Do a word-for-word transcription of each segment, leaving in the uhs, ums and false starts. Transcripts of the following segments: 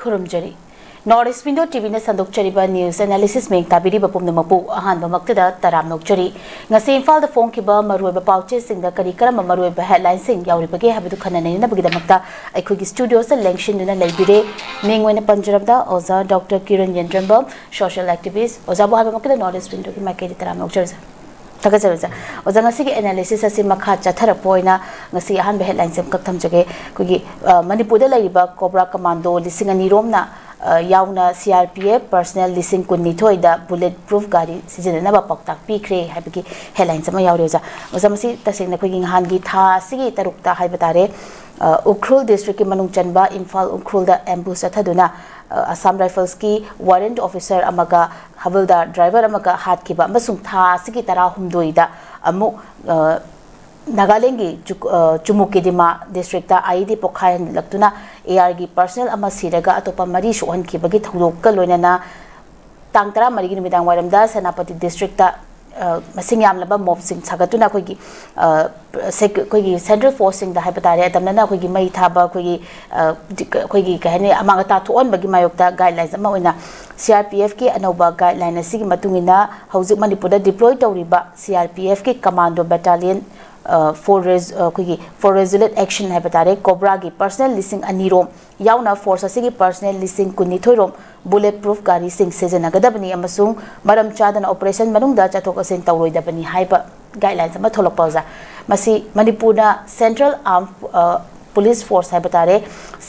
ꯈꯨꯔꯨꯝꯖꯔꯤ꯫ North East Window ꯇꯤꯚꯤꯅ ꯁꯟꯗꯣꯛꯆꯔꯤꯕ news analysis ꯃꯤꯌꯦꯡ ꯇꯥꯕꯤꯔꯤꯕ ꯄꯨꯝꯅꯃꯛꯄꯨ ꯑꯍꯥꯟꯕꯃꯛꯇꯗ ꯇꯔꯥꯝꯅ ꯑꯣꯛꯆꯔꯤ꯫ ꯉꯁꯤ ꯏꯝꯐꯥꯜꯗ ꯐꯣꯡꯈꯤꯕ ꯃꯔꯨꯑꯣꯏꯕ ꯄꯥꯎꯆꯦꯁꯤꯡꯗ ꯀꯔꯤ ꯀꯔꯝꯕ ꯃꯔꯨꯑꯣꯏꯕ headlineꯁꯤꯡ ꯌꯥꯎꯔꯤꯕꯒꯦ ꯍꯥꯏꯕꯗꯨ ꯈꯟꯅ ꯅꯩꯅꯅꯕꯒꯤꯗꯃꯛꯇ ꯑꯩꯈꯣꯏꯒꯤ studioꯗ ꯂꯦꯡꯁꯤꯟꯗꯨꯅ ꯂꯩꯕꯤꯔꯦ꯫ ꯃꯤꯡ ꯑꯣꯏꯅ ꯄꯟꯖꯔꯕꯗ ꯑꯣꯖꯥ doctor Kiran Yendrambam, social activist꯫ ꯑꯣꯖꯥꯕꯨ ꯍꯥꯏꯕꯃꯛꯇꯗ North East Windowꯒꯤ ꯃꯥꯏꯀꯩꯗ ꯇꯔꯥꯝꯅ ꯑꯣꯛꯆꯔꯤ꯫ ꯊꯥꯒꯠꯆꯔꯤ ꯑꯣꯖꯥ꯫ ꯑꯣꯖꯥ, ꯉꯁꯤꯒꯤ analysis ꯑꯁꯤ ꯃꯈꯥ ꯆꯠꯊꯔꯛꯄ ꯑꯣꯏꯅ ꯉꯁꯤ ꯑꯍꯥꯟꯕ headlineꯁꯦ ꯑꯃꯈꯛ ꯊꯝꯖꯒꯦ꯫ ꯑꯩꯈꯣꯏꯒꯤ, ꯑ, ꯃꯅꯤꯄꯨꯔꯗ ꯂꯩꯔꯤꯕ COBRA commando ꯂꯤꯁꯤꯡ ꯑꯅꯤ ꯔꯣꯝꯅ, ꯑ, ꯌꯥꯎꯅ CRPF personnel ꯂꯤꯁꯤꯡ ꯀꯨꯟꯅꯤꯊꯣꯏꯗ bullet proof ꯒꯥꯔꯤ ꯁꯤꯖꯤꯟꯅꯅꯕ ꯄꯥꯎꯇꯥꯛ ꯄꯤꯈ꯭ꯔꯦ ꯍꯥꯏꯕꯒꯤ headlineꯁꯦ ꯑꯃ ꯌꯥꯎꯔꯤ ꯑꯣꯖꯥ꯫ ꯑꯣꯖꯥ, ꯃꯁꯤ ꯇꯁꯦꯡꯅ ꯑꯩꯈꯣꯏꯒꯤ ꯅꯍꯥꯟꯒꯤ ꯊꯥ ꯑꯁꯤꯒꯤ ꯇꯔꯨꯛꯇ ꯍꯥꯏꯕ ꯇꯥꯔꯦ, ꯑ, ꯎꯈ꯭ꯔꯨꯜ districtꯀꯤ ꯃꯅꯨꯡ ꯆꯟꯕ ꯏꯝꯐꯥꯜ ꯎꯈ꯭ꯔꯨꯜꯗ ambush ꯆꯠꯊꯗꯨꯅ, ꯑ, Assam Riflesꯀꯤ warrant officer ꯑꯃꯒ ꯍꯕꯜꯗꯥꯔ driver ꯑꯃꯒ ꯍꯥꯠꯈꯤꯕ ꯑꯃꯁꯨꯡ ꯊꯥ ꯑꯁꯤꯒꯤ ꯇꯔꯥꯍꯨꯝꯗꯣꯏꯗ ꯑꯃꯨꯛ, ꯑ, ꯅꯥꯒꯥꯂꯦꯟꯒꯤ ꯆꯨ-, ꯑ, ꯆꯨꯃꯨꯀꯤꯗꯤꯃꯥ districtꯇ IED ꯄꯣꯈꯥꯏꯍꯜꯂꯛꯇꯨꯅ ARꯒꯤ personnel ꯑꯃ ꯁꯤꯔꯒ ꯑꯇꯣꯞꯄ ꯃꯔꯤ ꯁꯣꯛꯍꯟꯈꯤꯕꯒꯤ ꯊꯧꯗꯣꯛꯀ ꯂꯣꯏꯅꯅ ꯇꯥꯡ ꯇꯔꯥꯃꯔꯤꯒꯤ ꯅꯨꯃꯤꯗꯥꯡ ꯋꯥꯏꯔꯝꯗ ꯁꯦꯅꯥꯄꯇꯤ districtꯇ, ꯑ, ꯃꯁꯤꯡ ꯌꯥꯝꯂꯕ mobꯁꯤꯡ ꯁꯥꯒꯠꯇꯨꯅ ꯑꯩꯈꯣꯏꯒꯤ, ꯑ, ꯁꯦꯛ-, ꯑꯩꯈꯣꯏꯒꯤ central forceꯁꯤꯡꯗ ꯍꯥꯏꯕ ꯇꯥꯔꯦ, ꯑꯇꯝꯅꯅ ꯑꯩꯈꯣꯏꯒꯤ ꯃꯩ ꯊꯥꯕ, ꯑꯩꯈꯣꯏꯒꯤ, ꯑ, ꯗꯤ-, ꯑꯩꯈꯣꯏꯒꯤ ꯀꯩ ꯍꯥꯏꯅꯤ, ꯑꯃꯥꯡ ꯑꯇꯥ ꯊꯣꯛꯍꯟꯕꯒꯤ ꯃꯥꯌꯣꯛꯇ guidelines ꯑꯃ ꯑꯣꯏꯅ CRPFꯀꯤ ꯑꯅꯧꯕ guideline ꯑꯁꯤꯒꯤ ꯃꯇꯨꯡ ꯏꯟꯅ ꯍꯧꯖꯤꯛ ꯃꯅꯤꯄꯨꯔꯗ deploy ꯇꯧꯔꯤꯕ CRPFꯀꯤ commando battalion, ꯑ, for res-, ꯑ, ꯑꯩꯈꯣꯏꯒꯤ for resolute action ꯍꯥꯏꯕ ꯇꯥꯔꯦ, COBRAꯒꯤ personnel ꯂꯤꯁꯤꯡ ꯑꯅꯤ ꯔꯣꯝ ꯌꯥꯎꯅ force ꯑꯁꯤꯒꯤ personnel ꯂꯤꯁꯤꯡ ꯀꯨꯟꯅꯤꯊꯣꯏ ꯔꯣꯝ bullet proof ꯒꯥꯔꯤꯁꯤꯡ ꯁꯤꯖꯤꯟꯅꯒꯗꯕꯅꯤ ꯑꯃꯁꯨꯡ ꯃꯔꯝ ꯆꯥꯗꯅ operation ꯃꯅꯨꯡꯗ ꯆꯠꯊꯣꯛ ꯆꯠꯁꯤꯟ ꯇꯧꯔꯣꯏꯗꯕꯅꯤ ꯍꯥꯏꯕ guidelines ꯑꯃ ꯊꯣꯛꯂꯛꯄ ꯑꯣꯖꯥ꯫ ꯃꯁꯤ ꯃꯅꯤꯄꯨꯔꯅ central armed, ꯑ, police force ꯍꯥꯏꯕ ꯇꯥꯔꯦ,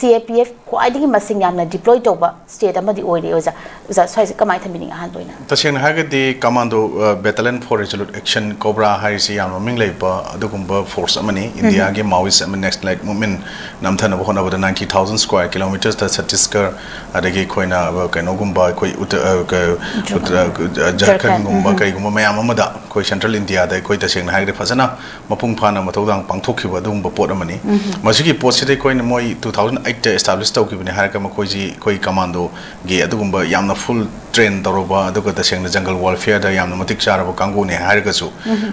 CAPF ꯈ꯭ꯋꯥꯏꯗꯒꯤ ꯃꯁꯤꯡ ꯌꯥꯝꯅ deploy ꯇꯧꯕ state ꯑꯃꯗꯤ ꯑꯣꯏꯔꯤ ꯑꯣꯖꯥ꯫ ꯑꯣꯖꯥ, ꯁ꯭ꯋꯥꯏꯁꯦ ꯀꯃꯥꯏꯅ ꯊꯝꯕꯤꯅꯤꯡꯉꯤ ꯑꯍꯥꯟꯕ ꯑꯣꯏꯅ? ꯇꯁꯦꯡꯅ ꯍꯥꯏꯔꯒꯗꯤ commando, ꯑ, battalion for resolute action, COBRA ꯍꯥꯏꯔꯤꯁꯤ ꯌꯥꯝꯅ ꯃꯃꯤꯡ ꯂꯩꯕ ꯑꯗꯨꯒꯨꯝꯕ force ꯑꯃꯅꯤ꯫ ꯏꯟꯗꯤꯌꯥꯒꯤ Maoist ꯑꯃ nationalist movement ꯅꯝꯊꯅꯕ ꯍꯣꯠꯅꯕꯗ ninety thousand square kilometersꯇ ꯆꯇꯤꯁꯒꯔ, ꯑꯗꯒꯤ ꯑꯩꯈꯣꯏꯅ, ꯑ, ꯀꯩꯅꯣꯒꯨꯝꯕ, ꯑꯩꯈꯣꯏ ꯎꯠꯇ-, ꯑ, ꯀ-, ꯎꯠꯇ-, ꯑ, ꯖꯔꯈꯟꯒꯨꯝꯕ ꯀꯩꯒꯨꯝꯕ ꯃꯌꯥꯝ ꯑꯃꯗ ꯑꯩꯈꯣꯏ central ꯏꯟꯗꯤꯌꯥꯗ ꯑꯩꯈꯣꯏ ꯇꯁꯦꯡꯅ ꯍꯥꯏꯔꯒꯗꯤ ꯐꯖꯅ ꯃꯄꯨꯡ ꯐꯥꯅ ꯃꯊꯧꯗꯥꯡ ꯄꯥꯡꯊꯣꯛꯈꯤꯕ ꯑꯗꯨꯒꯨꯝꯕ ꯄꯣꯠ ꯑꯃꯅꯤ꯫ ꯃꯁꯤꯒꯤ ꯄꯣꯠꯁꯤꯗ ꯑꯩꯈꯣꯏꯅ ꯃꯣꯏ two thousand eight ꯇ establish ꯇꯧꯈꯤꯕꯅꯦ ꯍꯥꯏꯔꯒ ꯃꯈꯣꯏꯁꯤ ꯑꯩꯈꯣꯏ ꯀꯃꯥꯟꯗꯣꯒꯤ ꯑꯗꯨꯒꯨꯝꯕ ꯌꯥꯝꯅ full train ꯇꯧꯔꯕ, ꯑꯗꯨꯒ ꯇꯁꯦꯡꯅ jungle warfare ꯗ ꯌꯥꯝꯅ ꯃꯇꯤꯛ ꯆꯥꯔꯕ ꯀꯥꯡꯕꯨꯅꯦ ꯍꯥꯏꯔꯒꯁꯨ,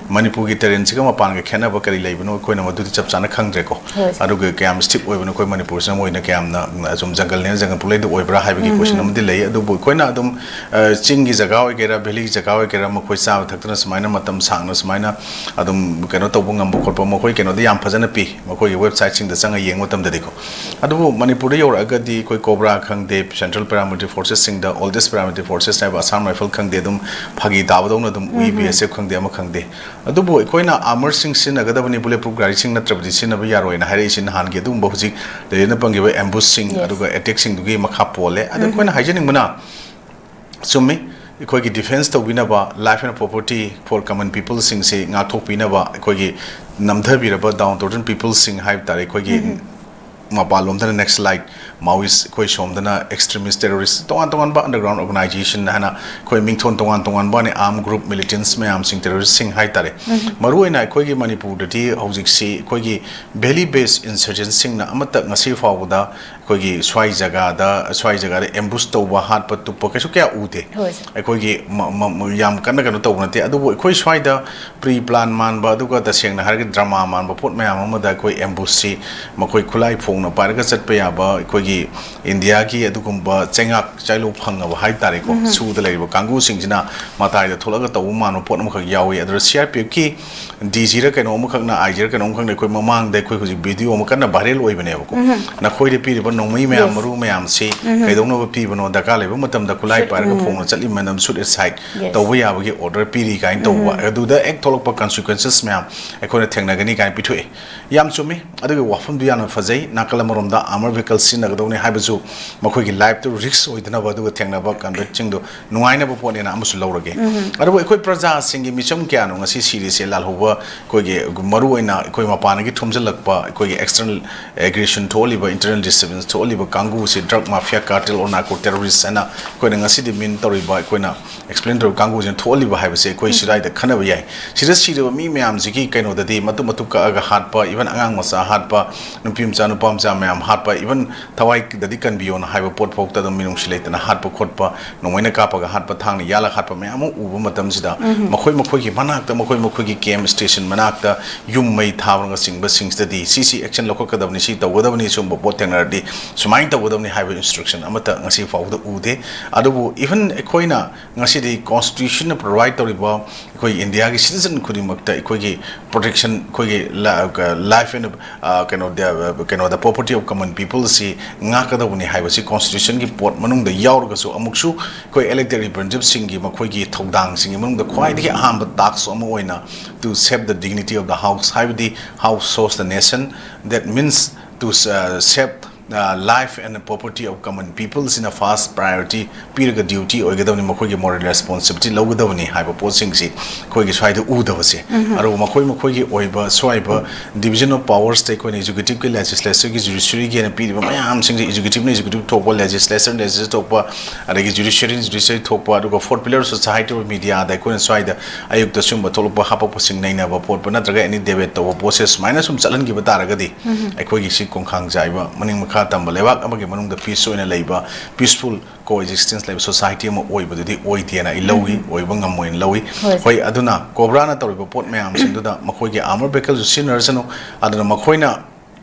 ꯃꯅꯤꯄꯨꯔꯒꯤ terrain ꯁꯤꯒ ꯃꯄꯥꯟꯒ ꯈꯦꯠꯅꯕ ꯀꯔꯤ ꯂꯩꯕꯅꯣ ꯑꯩꯈꯣꯏꯅ ꯃꯗꯨꯗꯤ ꯆꯞ ꯆꯥꯅ ꯈꯪꯗ꯭ꯔꯦꯀꯣ꯫ ꯍꯣꯏ, ꯁꯥꯔ꯫ ꯑꯗꯨꯒ ꯀꯌꯥꯝ strict ꯑꯣꯏꯕꯅꯣ ꯑꯩꯈꯣꯏ ꯃꯅꯤꯄꯨꯔꯁꯤꯅ, ꯃꯣꯏꯅ ꯀꯌꯥꯝꯅ, ꯎꯝ, ꯑꯁꯨꯝ jungle ꯅꯦꯅ jungle ꯄꯨꯡꯂꯩꯗ ꯑꯣꯏꯕ꯭ꯔꯥ ꯍꯥꯏꯕꯒꯤ question ꯑꯃꯗꯤ ꯂꯩ꯫ ꯑꯗꯨꯕꯨ ꯑꯩꯈꯣꯏꯅ ꯑꯗꯨꯝ, ꯑ, ꯆꯤꯡꯒꯤ ꯖꯒꯥ ꯑꯣꯏꯒꯦꯔꯥ, valley ꯖꯒꯥ ꯑꯣꯏꯒꯦꯔꯥ, ꯃꯈꯣꯏ ꯆꯥꯕ ꯊꯛꯇꯅ ꯁꯨꯃꯥꯏꯅ ꯃꯇꯝ ꯁꯥꯡꯅ ꯁꯨꯃꯥꯏꯅ ꯑꯗꯨꯝ ꯀꯩꯅꯣ ꯇꯧꯕ ꯉꯝꯕ ꯈꯣꯠꯄ ꯃꯈꯣꯏ ꯀꯩꯅꯣꯗꯤ ꯌꯥꯝ ꯐꯖꯅ ꯄꯤ꯫ ꯃꯈꯣꯏꯒꯤ website ꯁꯤꯡꯗ ꯆꯪꯉ ꯌꯦꯡꯕ ꯃꯇꯝꯗꯗꯤꯀꯣ꯫ ꯑꯗꯨꯕꯨ ꯃꯅꯤꯄꯨꯔꯗ ꯌꯧꯔꯛꯑꯒꯗꯤ ꯑꯩꯈꯣꯏ COBRA ꯈꯪꯗꯦ, central paramilitary forces ꯁꯤꯡꯗ, oldest paramilitary forces ꯍꯥꯏꯕ Assam Rifle ꯈꯪꯗꯦ, ꯑꯗꯨꯝ ꯐꯥꯒꯤ ꯇꯥꯕꯗꯧꯅ ꯑꯗꯨꯝ ꯎꯏ, ꯎꯝ꯫ BSF ꯈꯪꯗꯦ, ꯑꯃ ꯈꯪꯗꯦ꯫ ꯑꯗꯨꯕꯨ ꯑꯩꯈꯣꯏꯅ armor ꯁꯤꯡ ꯁꯤꯖꯤꯟꯅꯒꯗꯕꯅꯤ, bullet proof ꯒꯥꯔꯤꯁꯤꯡ ꯅꯠꯇ꯭ꯔꯕꯗꯤ ꯁꯤꯖꯤꯟꯅꯕ ꯌꯥꯔꯣꯏꯅ ꯍꯥꯏꯔꯛꯏꯁꯤ ꯅꯍꯥꯟꯒꯤ ꯑꯗꯨꯒꯨꯝꯕ ꯍꯧꯖꯤꯛ ꯂꯩꯔꯦꯅ ꯄꯟꯈꯤꯕ ambush ꯁꯤꯡ, yes, ꯑꯗꯨꯒ attack ꯁꯤꯡꯗꯨꯒꯤ ꯃꯈꯥ ꯄꯣꯜꯂꯦ꯫ ꯑꯗ ꯎꯝ꯫ ꯑꯩꯈꯣꯏꯅ ꯍꯥꯏꯖꯅꯤꯡꯕꯅ, ꯆꯨꯝꯃꯤ, ꯑꯩꯈꯣꯏꯒꯤ defence ꯇꯧꯕꯤꯅꯕ, life and property for common people ꯁꯤꯡꯁꯤ ꯉꯥꯛꯊꯣꯛꯄꯤꯅꯕ, ꯑꯩꯈꯣꯏꯒꯤ ꯅꯝꯊꯕꯤꯔꯕ downtrodden people ꯁꯤꯡ ꯍꯥꯏꯕ ꯇꯥꯔꯦ, ꯑꯩꯈꯣꯏꯒꯤ ꯎꯝ꯫ ꯃꯄꯥꯟꯂꯣꯝꯗꯅ Naxalite, Maoist, ꯑꯩꯈꯣꯏ ꯁꯣꯝꯗꯅ extremist, terrorist, ꯇꯣꯉꯥꯟ ꯇꯣꯉꯥꯟꯕ underground organisation ꯍꯥꯏꯅ ꯑꯩꯈꯣꯏ ꯃꯤꯡꯊꯣꯟ ꯇꯣꯉꯥꯟ ꯇꯣꯉꯥꯟꯕ ꯑꯅꯤ, armed group, militants ꯃꯌꯥꯝꯁꯤꯡ, terrorist ꯁꯤꯡ ꯍꯥꯏ ꯇꯥꯔꯦ꯫ ꯎꯝ꯫ ꯃꯔꯨꯑꯣꯏꯅ ꯑꯩꯈꯣꯏꯒꯤ ꯃꯅꯤꯄꯨꯔꯗꯗꯤ ꯍꯧꯖꯤꯛꯁꯤ ꯑꯩꯈꯣꯏꯒꯤ valley based insurgents ꯁꯤꯡꯅ ꯑꯃꯠꯇ ꯉꯁꯤ ꯐꯥꯎꯕꯗ ꯑꯩꯈꯣꯏꯒꯤ ꯁ꯭ꯋꯥꯏ ꯖꯒꯥꯗ, ꯁ꯭ꯋꯥꯏ ꯖꯒꯥꯗ ambush ꯇꯧꯕ, ꯍꯥꯠꯄ, ꯇꯨꯞꯄ ꯀꯩꯁꯨ ꯀꯌꯥ ꯎꯗꯦ꯫ ꯍꯣꯏ, ꯁꯥꯔ꯫ ꯑꯩꯈꯣꯏꯒꯤ ꯃ-, ꯃ-, ꯃ-, ꯌꯥꯝ ꯀꯟꯅ ꯀꯩꯅꯣ ꯇꯧꯕ ꯅꯠꯇꯦ꯫ ꯑꯗꯨꯕꯨ ꯑꯩꯈꯣꯏ ꯁ꯭ꯋꯥꯏꯗ pre plan ꯃꯥꯟꯕ, ꯑꯗꯨꯒ ꯇꯁꯦꯡꯅ ꯍꯥꯏꯔꯒꯗꯤ drama ꯃꯥꯟꯕ ꯄꯣꯠ ꯃꯌꯥꯝ ꯑꯃꯗ ꯑꯩꯈꯣꯏ ambush ꯁꯤ ꯃꯈꯣꯏ ꯈꯨꯠꯂꯥꯏ ꯐꯣꯡꯅ ꯄꯥꯏꯔꯒ ꯆꯠꯄ ꯌꯥꯕ ꯑꯩꯈꯣꯏꯒꯤ ꯏꯟꯗꯤꯌꯥꯒꯤ ꯑꯗꯨꯒꯨꯝꯕ ꯆꯩꯉꯥꯛ ꯆꯥꯏꯂꯣ ꯐꯪꯉꯕ ꯍꯥꯏ ꯇꯥꯔꯦꯀꯣ꯫ ꯎꯝ꯫ ꯁꯨꯗ ꯂꯩꯔꯤꯕ ꯀꯥꯡꯕꯨꯁꯤꯡꯁꯤꯅ ꯃꯇꯥꯏꯗ ꯊꯣꯛꯂꯒ ꯇꯧꯕ ꯃꯥꯟꯕ ꯄꯣꯠ ꯑꯃꯈꯛ ꯌꯥꯎꯏ꯫ ꯑꯗꯨꯗ CRPF ꯀꯤ DG ꯔ ꯀꯩꯅꯣ ꯑꯃꯈꯛꯅ, IG ꯔ ꯀꯩꯅꯣ ꯑꯃꯈꯛꯅ ꯑꯩꯈꯣꯏ ꯃꯃꯥꯡꯗ ꯑꯩꯈꯣꯏ ꯍꯧꯖꯤꯛ video ꯑꯃ ꯀꯟꯅ viral ꯑꯣꯏꯕꯅꯦꯕꯀꯣ꯫ ꯎꯝ꯫ ꯅꯈꯣꯏꯗ ꯄꯤꯔꯤꯕ ꯅꯣꯡꯃꯩ ꯃꯌꯥꯝ, yes, ꯃꯔꯨ ꯃꯌꯥꯝꯁꯤ, ꯎꯝ, ꯀꯩꯗꯧꯅꯕ ꯄꯤꯕꯅꯣ, ꯗꯔꯀꯥꯔ ꯂꯩꯕ ꯃꯇꯝꯗ ꯈꯨꯠꯂꯥꯏ shoot, ꯄꯥꯏꯔꯒ ꯎꯝ, ꯐꯣꯡꯅ ꯆꯠꯂꯤ ꯃꯇꯝ shoot and sight, yes, ꯇꯧꯕ ꯌꯥꯕꯒꯤ order ꯄꯤꯔꯤ ꯀꯥꯏꯅ ꯇꯧꯕ꯫ ꯎꯝ꯫ ꯑꯗꯨꯗ ꯍꯦꯛ ꯊꯣꯛꯂꯛꯄ consequences ꯃꯌꯥꯝ ꯑꯩꯈꯣꯏꯅ ꯊꯦꯡꯅꯒꯅꯤ ꯀꯥꯏꯅ ꯄꯤꯊꯣꯛꯑꯦ꯫ ꯌꯥꯝ ꯆꯨꯝꯃꯤ꯫ ꯑꯗꯨꯒꯤ ꯋꯥꯐꯝꯗꯨ ꯌꯥꯝꯅ ꯐꯖꯩ꯫ ꯅꯥꯀꯜ ꯑꯃꯔꯣꯝꯗ armor vehicle ꯁꯤꯖꯤꯟꯅꯒꯗꯧꯅꯤ ꯍꯥꯏꯕꯁꯨ ꯃꯈꯣꯏꯒꯤ life ꯇ risk ꯑꯣꯏꯗꯅꯕ ꯑꯗꯨꯒ ꯊꯦꯡꯅꯕ combat ꯁꯤꯡꯗꯣ ꯅꯨꯡꯉꯥꯏꯅꯕ ꯄꯣꯠꯅꯦꯅ ꯑꯃꯁꯨ ꯂꯧꯔꯒꯦ꯫ ꯑꯗꯨꯕꯨ ꯑꯩꯈꯣꯏ ꯄ꯭ꯔꯖꯥꯁꯤꯡꯒꯤ ꯃꯤꯆꯝ ꯀꯌꯥꯅꯣ ꯉꯁꯤ ꯁꯤꯔꯤꯁꯦ? ꯂꯥꯜꯍꯧꯕ ꯑꯩꯈꯣꯏꯒꯤ ꯃꯔꯨꯑꯣꯏꯅ ꯑꯩꯈꯣꯏ ꯃꯄꯥꯟꯗꯒꯤ ꯊꯣꯝꯖꯤꯜꯂꯛꯄ ꯑꯩꯈꯣꯏꯒꯤ external aggression ꯊꯣꯛꯍꯜꯂꯤꯕ, internal disturbance ꯊꯣꯛꯍꯜꯂꯤꯕ ꯀꯥꯡꯕꯨꯁꯤ drug mafia, cartel or narco terrorist ꯍꯥꯏꯅ ꯑꯩꯈꯣꯏꯅ ꯉꯁꯤꯗꯤ ꯃꯤꯟ ꯇꯧꯔꯤꯕ, ꯑꯩꯈꯣꯏꯅ explain ꯇꯧꯔꯤꯕ ꯀꯥꯡꯕꯨꯁꯤꯅ ꯊꯣꯛꯍꯜꯂꯤꯕ ꯍꯥꯏꯕꯁꯦ ꯑꯩꯈꯣꯏ ꯁꯤꯗꯥꯏꯗ ꯈꯟꯅꯕ ꯌꯥꯏ꯫ ꯁꯤꯗ ꯁꯤꯔꯤꯕ ꯃꯤ ꯃꯌꯥꯝꯁꯤꯒꯤ ꯀꯩꯅꯣꯗꯗꯤ ꯃꯇꯨ ꯃꯇꯨ ꯀꯛꯑꯒ ꯍꯥꯠꯄ, even ꯑꯉꯥꯡ ꯃꯆꯥ ꯍꯥꯠꯄ, ꯅꯨꯄꯤ ꯃꯆꯥ ꯅꯨꯄꯥ ꯃꯆꯥ ꯃꯌꯥꯝ ꯍꯥꯠꯄ, even ꯊꯋꯥꯏꯗꯗꯤ ꯀꯟꯕꯤꯌꯣꯅ ꯍꯥꯏꯕ ꯄꯣꯠ ꯐꯥꯎꯗ ꯑꯗꯨꯝ ꯃꯤꯅꯨꯡꯁꯤ ꯂꯩꯇꯅ ꯍꯥꯠꯄ ꯈꯣꯠꯄ, ꯅꯣꯡꯃꯩꯅ ꯀꯥꯞꯄꯒ ꯍꯥꯠꯄ, ꯊꯥꯡꯅ ꯌꯥꯜꯂꯒ ꯍꯥꯠꯄ ꯃꯌꯥꯝ ꯑꯃ ꯎꯕ ꯃꯇꯝꯁꯤꯗ ꯃꯈꯣꯏ ꯃꯈꯣꯏꯒꯤ ꯃꯅꯥꯛꯇ ꯃꯈꯣꯏ ꯃꯈꯣꯏꯒꯤ camp station ꯃꯅꯥꯛꯇ ꯌꯨꯝ ꯃꯩ ꯊꯥꯕꯅꯆꯤꯡꯕꯁꯤꯡꯁꯤꯗꯗꯤ ꯁꯤ ꯁꯤ action ꯂꯧꯈꯠꯀꯗꯕꯅꯤ, ꯁꯤ ꯇꯧꯒꯗꯕꯅꯤ, ꯁꯤꯒꯨꯝꯕ ꯄꯣꯠ ꯊꯦꯡꯅꯔꯗꯤ ꯁꯨꯃꯥꯏꯅ ꯇꯧꯒꯗꯕꯅꯤ ꯍꯥꯏꯕ instruction ꯑꯃꯠꯇ ꯉꯁꯤ ꯐꯥꯎꯕꯗ ꯎꯗꯦ꯫ ꯑꯗꯨꯕꯨ even ꯑꯩꯈꯣꯏꯅ ꯉꯁꯤꯗꯤ constitution ꯅ provide ꯇꯧꯔꯤꯕ ꯑꯩꯈꯣꯏ ꯏꯟꯗꯤꯌꯥꯒꯤ citizen ꯈꯨꯗꯤꯡꯃꯛꯇ ꯑꯩꯈꯣꯏꯒꯤ protection, ꯑꯩꯈꯣꯏꯒꯤ ꯂ-, ꯀ-, life and, ꯑ, ꯀꯩꯅꯣꯗ, ꯀꯩꯅꯣꯗ property of common people ꯁꯤ ꯉꯥꯛꯀꯗꯧꯕꯅꯤ ꯍꯥꯏꯕꯁꯤ constitution ꯒꯤ ꯄꯣꯠ ꯃꯅꯨꯡꯗ ꯌꯥꯎꯔꯒꯁꯨ ꯑꯃꯨꯛꯁꯨ ꯑꯩꯈꯣꯏ elected representative ꯁꯤꯡꯒꯤ ꯃꯈꯣꯏꯒꯤ ꯊꯧꯗꯥꯡꯁꯤꯡꯒꯤ ꯃꯅꯨꯡꯗ ꯈ꯭ꯋꯥꯏꯗꯒꯤ ꯑꯍꯥꯟꯕ task ꯑꯃ ꯑꯣꯏꯅ to save the dignity of the house ꯍꯥꯏꯕꯗꯤ house shows the nation, that means to, uh, save, uh, life and property of common people ꯁꯤꯅ first priority ꯄꯤꯔꯒ duty ꯑꯣꯏꯒꯗꯕꯅꯤ, ꯃꯈꯣꯏꯒꯤ moral responsibility ꯂꯧꯒꯗꯕꯅꯤ ꯍꯥꯏꯕ ꯄꯣꯠꯁꯤꯡꯁꯤ ꯑꯩꯈꯣꯏꯒꯤ ꯁ꯭ꯋꯥꯏꯗ ꯎꯗꯕꯁꯦ꯫ ꯑꯗꯨꯒ ꯃꯈꯣꯏ ꯃꯈꯣꯏꯒꯤ ꯑꯣꯏꯕ ꯁ꯭ꯋꯥꯏꯕ division of powers ꯇ ꯑꯩꯈꯣꯏꯅ executive ꯀꯤ, legislature ꯒꯤ, judiciary ꯒꯤ ꯍꯥꯏꯅ ꯄꯤꯔꯤꯕ ꯃꯌꯥꯝꯁꯤꯡꯁꯦ executive ꯅ executive ꯊꯣꯛꯄ, legislature ꯅ legislature ꯊꯣꯛꯄ, ꯑꯗꯒꯤ judiciary ꯅ judiciary ꯊꯣꯛꯄ, ꯑꯗꯨꯒ fourth pillar society of media ꯗ ꯑꯩꯈꯣꯏꯅ ꯁ꯭ꯋꯥꯏꯗ ꯑꯌꯨꯛꯇ ꯁꯤꯒꯨꯝꯕ ꯊꯣꯛꯂꯛꯄ ꯍꯥꯄꯛꯄꯁꯤꯡ ꯅꯩꯅꯕ ꯈꯣꯠꯄ ꯅꯠꯇ꯭ꯔꯒ any debate ꯇꯧꯕ ꯄꯣꯠꯁꯦ ꯁꯨꯃꯥꯏꯅ ꯁꯨꯝ ꯆꯠꯍꯟꯈꯤꯕ ꯇꯥꯔꯒꯗꯤ ꯑꯩꯈꯣꯏꯒꯤ ꯁꯤ ꯈꯣꯡꯈꯥꯡ ꯆꯥꯏꯕ ꯃꯅꯤꯡ ꯃꯈꯥ ꯇꯝꯕ ꯂꯩꯕꯥꯛ ꯑꯃꯒꯤ ꯃꯅꯨꯡꯗ peace ꯑꯣꯏꯅ ꯂꯩꯕ, peaceful coexistence ꯂꯩꯕ society ꯑꯃ ꯑꯣꯏꯕꯗꯨꯗꯤ ꯑꯣꯏꯗꯦꯅ ꯑꯩ ꯂꯧꯏ, ꯑꯣꯏꯕ ꯉꯝꯃꯣꯏꯅ ꯂꯧꯏ꯫ ꯍꯣꯏ꯫ ꯍꯣꯏ, ꯑꯗꯨꯅ COBRA ꯅ ꯇꯧꯔꯤꯕ ꯄꯣꯠ ꯃꯌꯥꯝꯁꯤꯡꯗꯨꯗ ꯃꯈꯣꯏꯒꯤ armor vehicle ꯁꯨ ꯁꯤꯖꯤꯟꯅꯔꯁꯅꯨ, ꯑꯗꯨꯅ ꯃꯈꯣꯏꯅ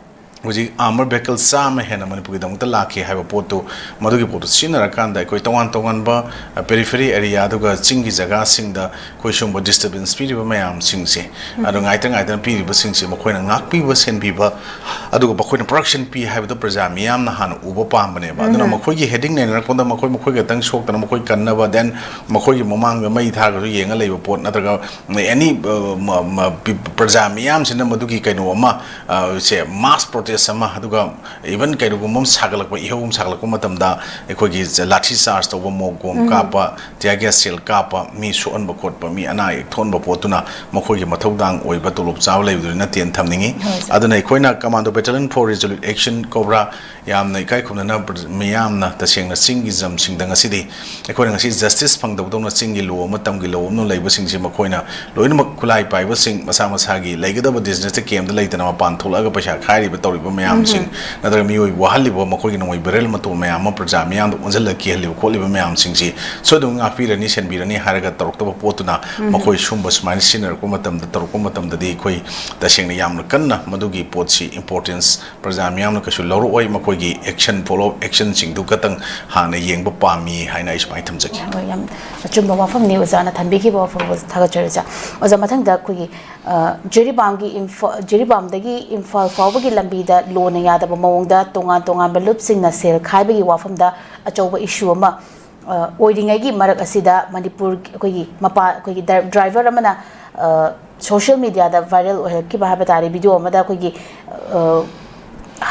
ꯍꯧꯖꯤꯛ armor vehicle ꯆꯥꯝꯃ ꯍꯦꯟꯅ ꯃꯅꯤꯄꯨꯔꯒꯤꯗꯃꯛꯇ ꯂꯥꯛꯈꯤ ꯍꯥꯏꯕ ꯄꯣꯠꯇꯨ, ꯃꯗꯨꯒꯤ ꯄꯣꯠꯇꯨ ꯁꯤꯖꯤꯟꯅꯔꯀꯥꯟꯗ ꯑꯩꯈꯣꯏ ꯇꯣꯉꯥꯟ ꯇꯣꯉꯥꯟꯕ, ꯑ, periphery area ꯑꯗꯨꯒ ꯆꯤꯡꯒꯤ ꯖꯒꯥꯁꯤꯡꯗ ꯑꯩꯈꯣꯏ ꯁꯤꯒꯨꯝꯕ disturbance ꯄꯤꯔꯤꯕ ꯃꯌꯥꯝꯁꯤꯡꯁꯦ, ꯑꯗꯣ ꯉꯥꯏꯇ ꯉꯥꯏꯇꯅ ꯄꯤꯔꯤꯕꯁꯤꯡꯁꯦ ꯃꯈꯣꯏꯅ ꯉꯥꯛꯄꯤꯕ ꯁꯦꯟꯕꯤꯕ, ꯑꯗꯨꯒ ꯃꯈꯣꯏꯅ protection ꯄꯤ ꯍꯥꯏꯕꯗꯨ ꯄ꯭ꯔꯖꯥ ꯃꯤꯌꯥꯝꯅ ꯍꯥꯟꯅ ꯎꯕ ꯄꯥꯝꯕꯅꯦꯕ꯫ ꯑꯗꯨꯅ ꯃꯈꯣꯏꯒꯤ heading ꯅꯩꯅꯔꯛꯄꯗ ꯃꯈꯣꯏ ꯃꯈꯣꯏ ꯈꯛꯇꯪ ꯁꯣꯛꯇꯅ ꯃꯈꯣꯏ ꯀꯟꯅꯕ, then ꯃꯈꯣꯏꯒꯤ ꯃꯃꯥꯡꯗ ꯃꯩ ꯊꯥꯔꯒꯁꯨ ꯌꯦꯡꯉ ꯂꯩꯕ ꯄꯣꯠ ꯅꯠꯇ꯭ꯔꯒ any, ꯑ, ꯃ-, ꯃ-, ꯄꯤ-, ꯄ꯭ꯔꯖꯥ ꯃꯤꯌꯥꯝꯁꯤꯅ ꯃꯗꯨꯒꯤ ꯀꯩꯅꯣ ꯑꯃ, ꯑ, ꯁꯦ mass protest ꯑꯃ, ꯑꯗꯨꯒ even ꯀꯩꯅꯣꯒꯨꯝꯕ ꯑꯃ ꯁꯥꯒꯠꯂꯛꯄ, ꯏꯍꯧ ꯑꯃ ꯁꯥꯒꯠꯂꯛꯄ ꯃꯇꯝꯗ ꯑꯩꯈꯣꯏꯒꯤ ꯂꯥꯊꯤ ꯆꯥꯔꯖ ꯇꯧꯕ, ꯃꯣꯛ ꯕꯣꯝ ꯀꯥꯞꯄ, ꯇꯤꯌꯥꯔ ꯒ꯭ꯌꯥꯁ ꯁꯦꯜ ꯀꯥꯞꯄ, ꯃꯤ ꯁꯣꯛꯍꯟꯕ ꯈꯣꯠꯄ, ꯃꯤ ꯑꯅꯥ ꯑꯌꯦꯛ ꯊꯣꯛꯍꯟꯕ ꯄꯣꯠꯇꯨꯅ ꯃꯈꯣꯏꯒꯤ ꯃꯊꯧꯗꯥꯡ ꯑꯣꯏꯕ ꯇꯣꯂꯣꯞ ꯆꯥꯕ ꯂꯩꯕꯗꯨꯗꯤ ꯅꯠꯇꯦꯅ ꯊꯝꯅꯤꯡꯉꯤ꯫ ꯍꯣꯏ, ꯁꯥꯔ꯫ ꯑꯗꯨꯅ ꯑꯩꯈꯣꯏꯅ Commando Battalion for Resolute Action, COBRA, ꯌꯥꯝꯅ ꯏꯀꯥꯏ ꯈꯨꯝꯅꯅ ꯃꯤꯌꯥꯝꯅ ꯇꯁꯦꯡꯅ ꯆꯤꯡꯒꯤ ꯖꯝꯁꯤꯡꯗ ꯉꯁꯤꯗꯤ ꯑꯩꯈꯣꯏꯅ ꯉꯁꯤ ꯖꯁꯇꯤꯁ ꯐꯪꯗꯕꯗꯧꯅ ꯆꯤꯡꯒꯤ ꯂꯣ ꯑꯃ, ꯇꯝꯒꯤ ꯂꯣ ꯑꯃ ꯂꯩꯕꯁꯤꯡꯁꯤ ꯃꯈꯣꯏꯅ ꯂꯣꯏꯅꯃꯛ ꯈꯨꯠꯂꯥꯏ ꯄꯥꯏꯕꯁꯤꯡ ꯃꯁꯥ ꯃꯁꯥꯒꯤ ꯂꯩꯒꯗꯕ ꯗꯤꯖꯤꯅꯦꯁꯇ ꯀꯦꯝꯗ ꯂꯩꯇꯅ ꯃꯄꯥꯟ ꯊꯣꯛꯂꯛꯑꯒ ꯄꯩꯁꯥ ꯈꯥꯏꯔꯤꯕ ꯇꯧꯔꯤꯕ ꯃꯌꯥꯝꯁꯤꯡ, ꯅꯠꯇ꯭ꯔꯒ ꯃꯤꯑꯣꯏ ꯋꯥꯍꯜꯂꯤꯕ, ꯃꯈꯣꯏꯒꯤ ꯅꯣꯡꯃꯩ ꯕꯦꯔꯦꯜ ꯃꯇꯣꯟ ꯃꯌꯥꯝ ꯑꯃ ꯄ꯭ꯔꯖꯥ ꯃꯤꯌꯥꯝꯗ ꯑꯣꯟꯁꯤꯜꯂꯒ ꯀꯤꯍꯜꯂꯤꯕ ꯈꯣꯠꯂꯤꯕ ꯃꯌꯥꯝꯁꯤꯡꯁꯤ ꯁꯣꯏꯗꯅ ꯉꯥꯛꯄꯤꯔꯅꯤ, ꯁꯦꯟꯕꯤꯔꯅꯤ ꯍꯥꯏꯔꯒ ꯇꯧꯔꯛꯇꯕ ꯄꯣꯠꯇꯨꯅ ꯃꯈꯣꯏ ꯁꯨꯝꯕ ꯁꯨꯃꯥꯏꯅ ꯁꯤꯖꯤꯟꯅꯔꯛꯄ ꯃꯇꯝꯗ, ꯇꯧꯔꯛꯄ ꯃꯇꯝꯗꯗꯤ ꯑꯩꯈꯣꯏ ꯇꯁꯦꯡꯅ ꯌꯥꯝꯅ ꯀꯟꯅ ꯃꯗꯨꯒꯤ ꯄꯣꯠꯁꯤ importance ꯄ꯭ꯔꯖꯥ ꯃꯤꯌꯥꯝꯅ ꯀꯩꯁꯨ ꯂꯧꯔꯛꯑꯣꯏ꯫ ꯃꯈꯣꯏꯒꯤ action, follow up action ꯁꯤꯡꯗꯨ ꯈꯛꯇꯪ ꯍꯥꯟꯅ ꯌꯦꯡꯕ ꯄꯥꯝꯃꯤ ꯍꯥꯏꯅ ꯑꯩ ꯁꯨꯃꯥꯏꯅ ꯊꯝꯖꯒꯦ꯫ ꯍꯣꯏ, ꯌꯥꯝ ꯑꯆꯨꯝꯕ ꯋꯥꯐꯝꯅꯤ ꯑꯣꯖꯥꯅ ꯊꯝꯕꯤꯈꯤꯕ ꯋꯥꯐꯝ ꯊꯥꯒꯠꯆꯔꯤ ꯑꯣꯖꯥ꯫ ꯑꯣꯖꯥ, ꯃꯊꯪꯗ ꯑꯩꯈꯣꯏꯒꯤ, ꯑ, ꯖꯤꯔꯤꯕꯥꯝꯒꯤ ꯏꯝꯐꯥ-, ꯖꯤꯔꯤꯕꯥꯝꯗꯒꯤ ꯏꯝꯐꯥꯜ ꯐꯥꯎꯕꯒꯤ ꯂꯝꯕꯤꯗ ꯂꯣꯅ ꯌꯥꯗꯕ ꯃꯑꯣꯡꯗ ꯇꯣꯉꯥꯟ ꯇꯣꯉꯥꯟꯕ ꯂꯨꯞꯁꯤꯡꯅ ꯁꯦꯜ ꯈꯥꯏꯕꯒꯤ ꯋꯥꯐꯝꯗ ꯑꯆꯧꯕ issue ꯑꯃ, ꯑ, ꯑꯣꯏꯔꯤꯉꯩꯒꯤ ꯃꯔꯛ ꯑꯁꯤꯗ ꯃꯅꯤꯄꯨꯔ ꯑꯩꯈꯣꯏꯒꯤ ꯃꯄꯥ-, ꯑꯩꯈꯣꯏꯒꯤ ꯗ꯭ꯔꯥꯏ-, driver ꯑꯃꯅ, ꯑ, social media ꯗ viral ꯑꯣꯏꯍꯜꯂꯛꯈꯤꯕ ꯍꯥꯏꯕ ꯇꯥꯔꯦ, video ꯑꯃꯗ ꯑꯩꯈꯣꯏꯒꯤ, ꯑ,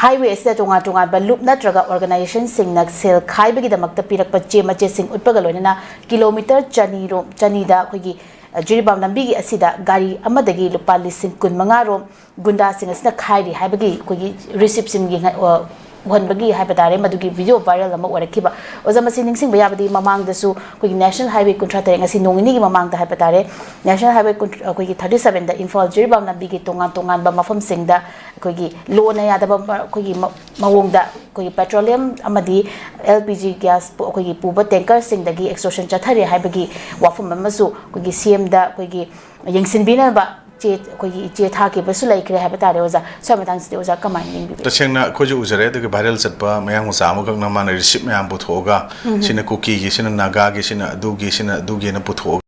highway ꯑꯁꯤꯗ ꯇꯣꯉꯥꯟ ꯇꯣꯉꯥꯟꯕ ꯂꯨꯞ ꯅꯠꯇ꯭ꯔꯒ organization ꯁꯤꯡꯅ ꯁꯦꯜ ꯈꯥꯏꯕꯒꯤꯗꯃꯛꯇ ꯄꯤꯔꯛꯄ ꯆꯦ ꯃꯆꯦꯠꯁꯤꯡ ꯎꯠꯄꯒ ꯂꯣꯏꯅꯅ kilometre ꯆꯅꯤ ꯔꯣꯝ, ꯆꯅꯤꯗ ꯑꯩꯈꯣꯏꯒꯤ, ꯑ, ꯖꯤꯔꯤꯕꯥꯝ ꯂꯝꯕꯤꯒꯤ ꯑꯁꯤꯗ ꯒꯥꯔꯤ ꯑꯃꯗꯒꯤ ꯂꯨꯄꯥ ꯂꯤꯁꯤꯡ ꯀꯨꯟ ꯃꯉꯥ ꯔꯣꯝ ꯒꯨꯟꯗꯥꯁꯤꯡ ꯑꯁꯤꯅ ꯈꯥꯏꯔꯤ ꯍꯥꯏꯕꯒꯤ ꯑꯩꯈꯣꯏꯒꯤ receipt ꯁꯤꯡ ꯌꯦꯡꯍ-, ꯑ, ꯎꯍꯟꯕꯒꯤ ꯍꯥꯏꯕ ꯇꯥꯔꯦ, ꯃꯗꯨꯒꯤ video viral ꯑꯃ ꯑꯣꯏꯔꯛꯈꯤꯕ꯫ ꯑꯣꯖꯥ, ꯃꯁꯤ ꯅꯤꯡꯁꯤꯡꯕ ꯌꯥꯕꯗꯤ ꯃꯃꯥꯡꯗꯁꯨ ꯑꯩꯈꯣꯏꯒꯤ National Highway ꯀꯨꯟꯊ꯭ꯔꯥ ꯇꯔꯦꯠ, ꯉꯁꯤ ꯅꯣꯡ ꯅꯤꯅꯤꯒꯤ ꯃꯃꯥꯡꯗ ꯍꯥꯏꯕ ꯇꯥꯔꯦ, National Highway ꯀꯨꯟ-, ꯑꯩꯈꯣꯏꯒꯤ thirty seven ꯗ ꯏꯝꯐꯥꯜ ꯖꯤꯔꯤꯕꯥꯝ ꯂꯝꯕꯤꯒꯤ ꯇꯣꯉꯥꯟ ꯇꯣꯉꯥꯟꯕ ꯃꯐꯝꯁꯤꯡꯗ ꯑꯩꯈꯣꯏꯒꯤ ꯂꯣꯅ ꯌꯥꯗꯕ ꯃ-, ꯑꯩꯈꯣꯏꯒꯤ ꯃ-, ꯃꯑꯣꯡꯗ ꯑꯩꯈꯣꯏꯒꯤ petroleum ꯑꯃꯗꯤ L P G gas ꯄꯨ-, ꯑꯩꯈꯣꯏꯒꯤ ꯄꯨꯕ tanker ꯁꯤꯡꯗꯒꯤ extortion ꯆꯠꯊꯔꯤ ꯍꯥꯏꯕꯒꯤ ꯋꯥꯐꯝ ꯑꯃꯁꯨ ꯑꯩꯈꯣꯏꯒꯤ C M ꯗ ꯑꯩꯈꯣꯏꯒꯤ ꯌꯦꯡꯁꯤꯟꯕꯤꯅꯕ ꯆꯦ, ꯑꯩꯈꯣꯏꯒꯤ ꯏꯆꯦ ꯊꯥꯈꯤꯕꯁꯨ ꯂꯩꯈ꯭ꯔꯦ ꯍꯥꯏꯕ ꯇꯥꯔꯦ ꯑꯣꯖꯥ꯫ ꯁ꯭ꯋꯥꯏ ꯃꯇꯥꯡꯁꯤꯗꯤ ꯑꯣꯖꯥ ꯀꯃꯥꯏꯅ ꯌꯦꯡꯕꯤꯕꯒꯦ? ꯇꯁꯦꯡꯅ ꯑꯩꯈꯣꯏꯁꯨ ꯎꯖꯔꯦ, ꯑꯗꯨꯒ viral ꯆꯠꯄ ꯃꯌꯥꯡ ꯃꯆꯥ ꯑꯃꯈꯛꯅ ꯃꯥꯅ receipt ꯃꯌꯥꯝ ꯄꯨꯊꯣꯛꯑꯒ, ꯁꯤꯅ ꯀꯨꯀꯤꯒꯤ, ꯁꯤꯅ ꯅꯥꯒꯥꯒꯤ, ꯁꯤꯅ ꯑꯗꯨꯒꯤ, ꯁꯤꯅ ꯑꯗꯨꯒꯤꯅ ꯄꯨꯊꯣꯛꯑꯒ,